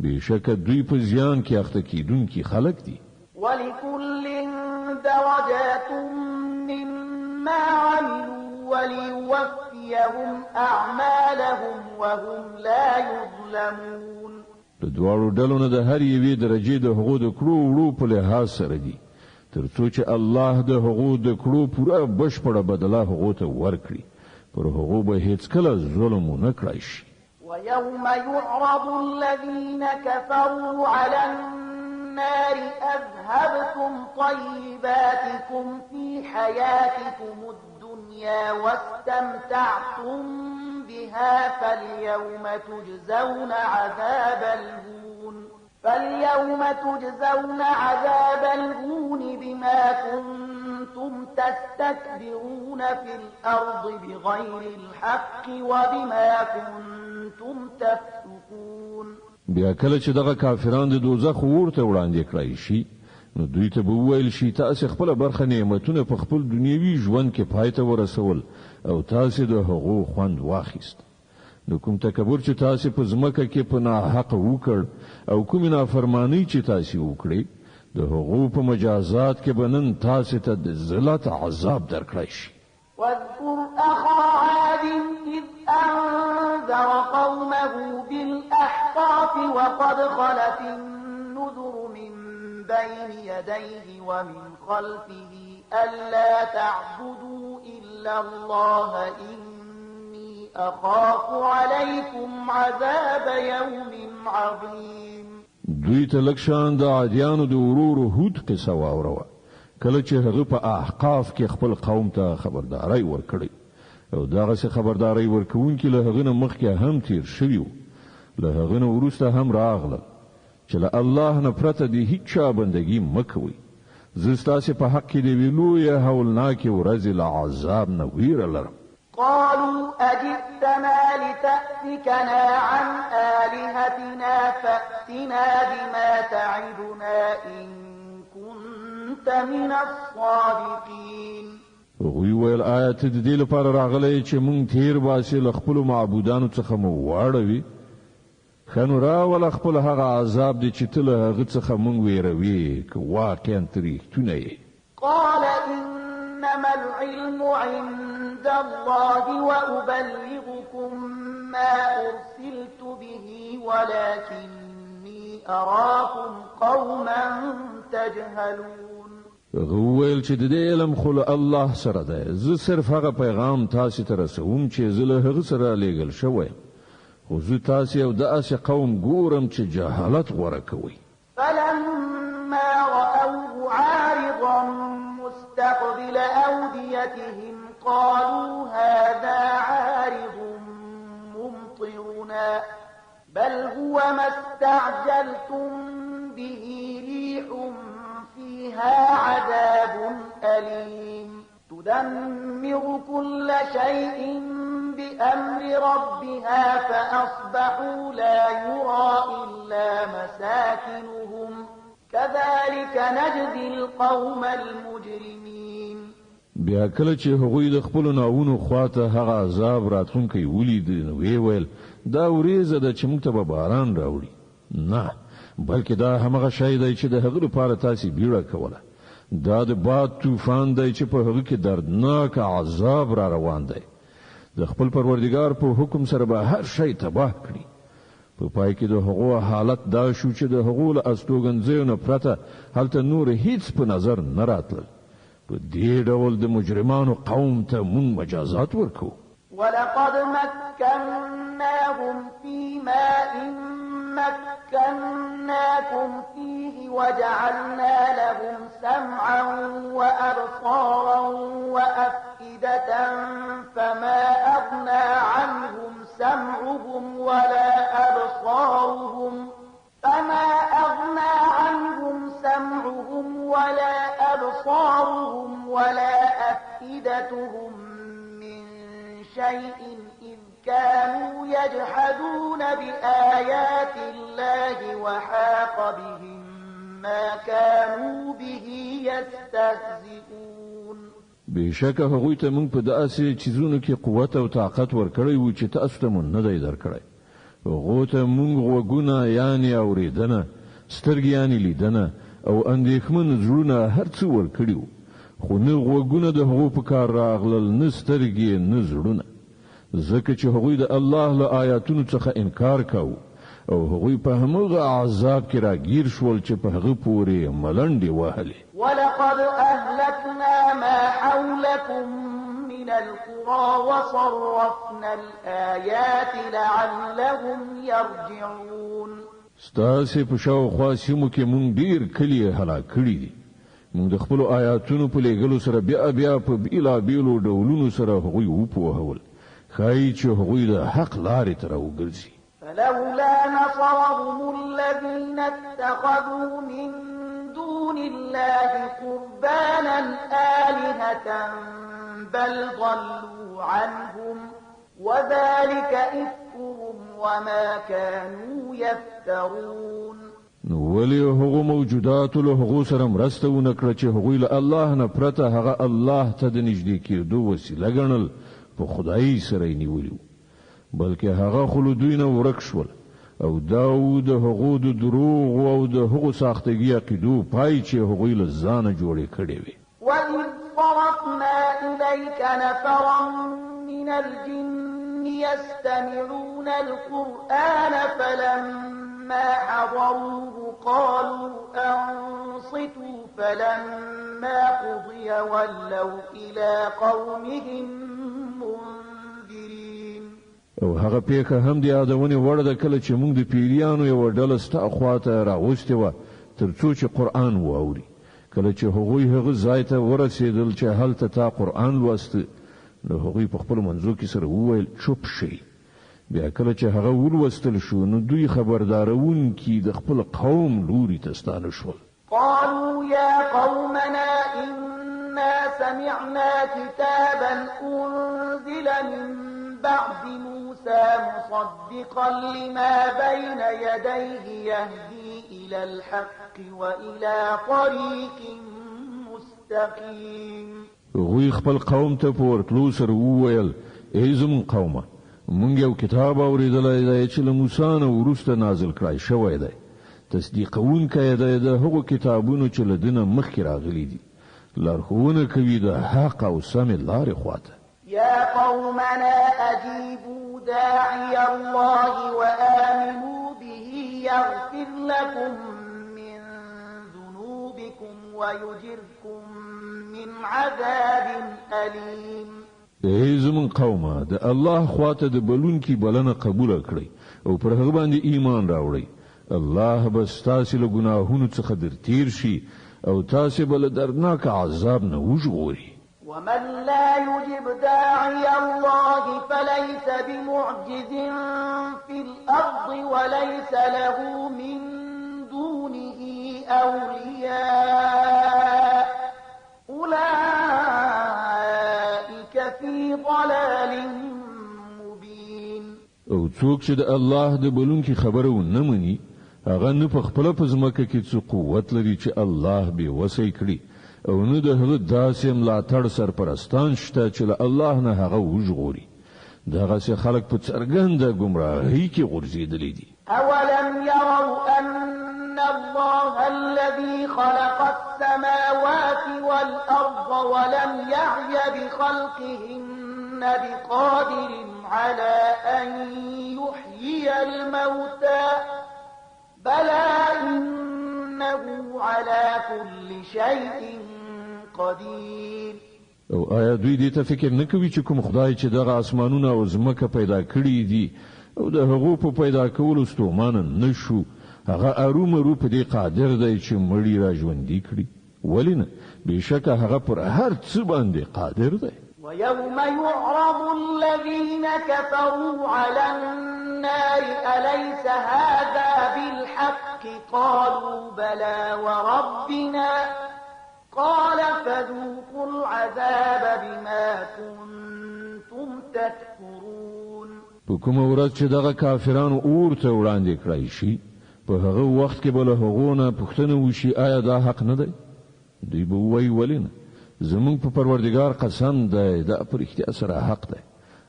[SPEAKER 1] بېشکه دوی په زیان کې اخته کېدونکي خلک دي.
[SPEAKER 2] ولكل درجات مما عملوا وليوفيهم أعمالهم وهم لا يظلمون.
[SPEAKER 1] د دواړو ډلو نه د هر یوې درجې د هغو د کړو وړو په لحاظ سره دي، تر څو چې الله د هغو د کړو پوره بشپړه بدله هغو ته ورکړي. پر هغو به هیڅکله ظلم ونه کړای شي.
[SPEAKER 2] ويوم يعرض الذين كفروا على النار أذهبتم طيباتكم في حياتكم الدنيا واستمتعتم بها فاليوم تجزون عذاب الهون بما كنتم تستكبرون في الأرض بغير الحق وبما كنتم تفسقون.
[SPEAKER 1] بیا کله چې دغه کافران د دوزخ اور ته وړاندې کړای شي، نو دوی ته به وویل شي تاسې خپله برخه نعمتونه په خپل دنیوي ژوند کې پای ته ورسول او تاسې د هغو خوند واخیست. نو کوم تکبر چې تاسې په ځمکه کې په ناحقه وکړ او کومې نافرمانۍ چې تاسې وکړې، د هغو په مجازات کې به نن تاسې ته د ذلت عذاب درکړای شي.
[SPEAKER 2] واذكر أخا عاد إذ أنذر قومه بالأحقاف وقد خلت النذر من بين يديه ومن خلفه ألا تعبدوا إلا الله إني أخاف عليكم عذاب يوم عظيم.
[SPEAKER 1] دوی ته لږ شان د عادیانو د ورور هود قصه واوروه، کله چې هغه په احقاف کې خپل قوم ته خبرداری ورکړی او دغسې خبرداری ورکوونکي له هغه نه مخکې هم تیر شوي وو، له هغه نه وروسته هم راغلل چې له الله نه پرته د هیچا بندګي مه کوئ. زه ستاسې په حق کې د یوې لویې هولناکې ورځې له عذاب نه ویره لرم.
[SPEAKER 2] قالوا أجئتنا لتأفكنا عن آلهتنا فأتنا بما تعدنا إن كنت من الصادقين.
[SPEAKER 1] هغوی ویل آیا ته د دې لپاره راغلی چې موږ تیر باسې له خپلو معبودانو څخه مو واړوي؟ ښه نو راوله خپل هغه عذاب دی چې ته له هغه څخه موږ ویروې، که واقعا ته رښتونی یې.
[SPEAKER 2] قال إنما العلم عند الله وأبلغكم ما أرسلت به ولكني أراكم قوما تجهلون.
[SPEAKER 1] هغه وویل چې د دې علم خو له الله سره دی، زه صرف هغه پیغام تاسې ته رسوم چې زه له هغه سره لېږل شوی یم، خو زه تاسې یو داسې قوم ګورم چې جهالت غوره کوئ.
[SPEAKER 2] فلما رأوه عارضا مستقبل أوديتهم قالوا هذا عارض ممطرنا بل هو ما استعجلتم به ريح فيها عذاب أليم تدمر كل شيء بأمر ربها فأصبحوا لا يرى إلا مساكنهم كذلك نجزي القوم المجرمين.
[SPEAKER 1] بیا کله چې هغوی د خپلو ناوونو خواته هغه عذاب راتلونکی ولید، نو ویې ویل دا ورېځه ده چې موږ ته به باران راوړي. نه، بلکې دا همغه شی دی چې د هغه لپاره تاسې بیړه کوله. دا د باد طوفان دی چې په هغه کې دردناک عذاب را روان دی. د خپل پروردګار په حکم سره به هر شی تباه کړي. په پای کې د هغو حالت دا شو چې د هغو له استوګنځیو نه پرته هلته نور هیڅ په نظر نه راتلل. په دې ډول د مجرمانو قوم ته مونږ مجازات ورکوو.
[SPEAKER 2] ولقد مكناهم في ماء مكناكم فيه وجعلنا لهم سمعا وأبصارا وأفئدة فما أغنى عنهم سمعهم ولا أبصارهم فما أغنى عنهم سمعهم ولا أبصارهم ولا أفئدتهم من شيء إذ كانوا يجحدون بآيات الله وحاق بهم ما كانوا به يستهزئون.
[SPEAKER 1] بېشکه هغوی ته موږ په داسې چیزونو کې قوت او طاقت ورکړی وو چې تاسو ته مو نه دی درکړی. هغو ته موږ غوږونه یعنې اورېدنه، سترګې یعنې لیدنه او اندېښمن زړونه هر څه ورکړي وو، خو نه غوږونه د هغو په کار راغلل، نه سترګې، نه زړونه، ځکه چې هغوی د الله له آیاتونو څخه انکار کاوه او هغوی په همغه عذاب کې راګیر شول چې په هغه پورې ملنډې وهلې.
[SPEAKER 2] ولقد أهلكنا ما حولكم من القرى وصرفنا الآيات لعلهم يرجعون.
[SPEAKER 1] ستاسې په شاوخوا سیمو کې مونږ ډیر کلي هلاک کړي دي. مونږ د خپلو آیاتونو په لیږلو سره بیا بیا په بیلابیلو ډولونو سره هغوی وپوهول، ښایي چې هغوی د حق لارې ته راوګرځي.
[SPEAKER 2] فلولا نصرهم الذين اتخذوا من دون الله قربانا آلهة بل ضلوا عنهم وذلك إفكهم وما كانوا يفترون.
[SPEAKER 1] نو ولې هغو موجوداتو له هغو سره مرسته ونه کړه چې هغوی له الله نه پرته هغه الله ته د نږدې کېدو وسیله ګڼل، په خدای سره یې نیولي وو، بلکې هغه خو له دوی نه ورک شول او دا و د هغو د دروغو او د هغو ساختګي عقیدو پای چې هغوی له ځانه جوړې کړې وې.
[SPEAKER 2] وإذ صرفنا إليك نفرا من الجن يستمعون القرآن فلما حضروه قالوا أنصتوا فلما قضي ولوا إلى قومهم منذرين.
[SPEAKER 1] او هغه پیښه هم د یادونې وړ ده کله چې موږ د پیریانو یوه ډله ستا خواته راوستې وه تر څو چې قرآن واوري. کله چې هغوی هغه ځای ته ورسېدل چې هلته تا قرآن لوسته، نو هغوی په خپلو منځو کې سره وویل چوپ شئ. بیا کله چې هغه ولوستل شو، نو دوی خبردارونکي د خپل قوم لوري ته ستانه شول.
[SPEAKER 2] قالوا يا قومنا إنا سمعنا كتابا أنزل من بعد موسى مصدقا لما بين يديه يهدي إلى الحق وإلى طريق مستقيم.
[SPEAKER 1] هغوی خپل قوم ته په ورتلو سره وویل ای زموږ قومه، مونږ یو کتاب اورېدلی دی چې له موسی نه وروسته نازل کړای شوی دی، تصدیقونکی دی د هغو کتابونو چې له ده نه مخکې راغلي دي، لارښوونه کوي د حق او سمې لارې خواته.
[SPEAKER 2] يا قومنا أجيبوا داعي الله وآمنوا به يغفر لكم من ذنوبكم ويجركم من عذاب أليم.
[SPEAKER 1] ای زموږ قومه، د الله خواته د بلونکي بلنه قبوله کړئ او پر هغه باندې ایمان راوړئ. الله به ستاسې له ګناهونو څخه در تیر شي او تاسې به له دردناک عذاب نه وژغوري.
[SPEAKER 2] ومن لا يجب داعي الله فليس بمعجز في الأرض وليس له من دونه أولياء أولئك في ضلال مبين.
[SPEAKER 1] او څوک چې د الله د بلونکي خبره ونه مني، هغه نه په خپله په ځمکه کې څه قوت لري چې الله بې وسه کړي، او نه د هغه داسې ملاتړ سرپرستان شته چې له الله نه هغه وژغوري. دغسې خلک په څرګنده ګمراهۍ کې غورځېدلي دي.
[SPEAKER 2] أولم يروا أن الله الذي خلق السماوات والأرض ولم يعي بخلقهن بقادر على أن يحيي الموتى بلى إنه على كل شيء قدير.
[SPEAKER 1] او آیا دوی دې ته فکر نه کوي چې کوم خدای چې دغه اسمانونه او ځمکه پیدا کړي دي او د هغو په پیدا کولو ستومانه نه شو، هغه ارومرو په دې قادر دی چې مړي را ژوندي کړي؟ ولې نه، بېشکه هغه پر هر څه باندې قادر دی.
[SPEAKER 2] ويوم يعرض الذين كفروا على النار أليس هذا بالحق قالوا بلى وربنا قال فذوقوا العذاب بما كنتم تكفرون.
[SPEAKER 1] په کومه ورځ چې دغه کافران اور ته وړاندې کړای شي، په هغه وخت کې به له هغو نه پوښتنه وشي، آیا دا حق نه دی؟ دوی به ووایي ولې نه، زموږ په پروردګار قسم دی، دا په رښتیا سره حق دی.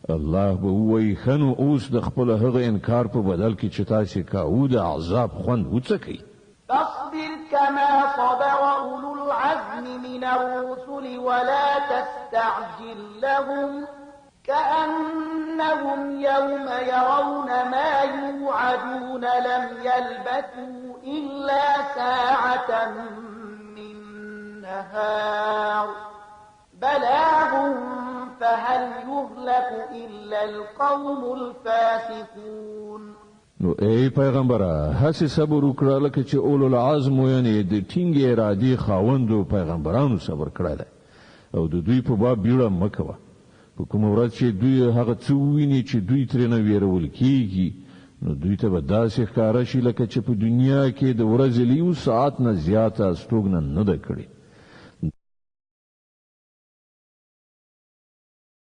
[SPEAKER 1] الله به ووایي ښه نو اوس د خپل هغه انکار په بدل کې چې تاسې کاوه د عذاب خوند وڅکئ.
[SPEAKER 2] فاصبر كما صبر أولو العزم من الرسل ولا تستعجل لهم كأنهم يوم يرون ما يوعدون لم يلبثوا إلا ساعة من نهار بلاغ فهل يهلك إلا القوم الفاسقون.
[SPEAKER 1] نو ای پیغمبره، هسې صبر وکړه لکه چې اولو العزم یعنې د ټینګې ارادې خاوندو پیغمبرانو صبر کړی دی، او د دوی په باب بیړه مه کوه. په کومه ورځ چې دوی هغه څه وویني چې دوی ترېنه ویرول کیږي، نو دوی ته به داسې ښکاره شي لکه چې په دنیا کې د ورځې له یو ساعت نه زیاته استوګنه نه ده کړې.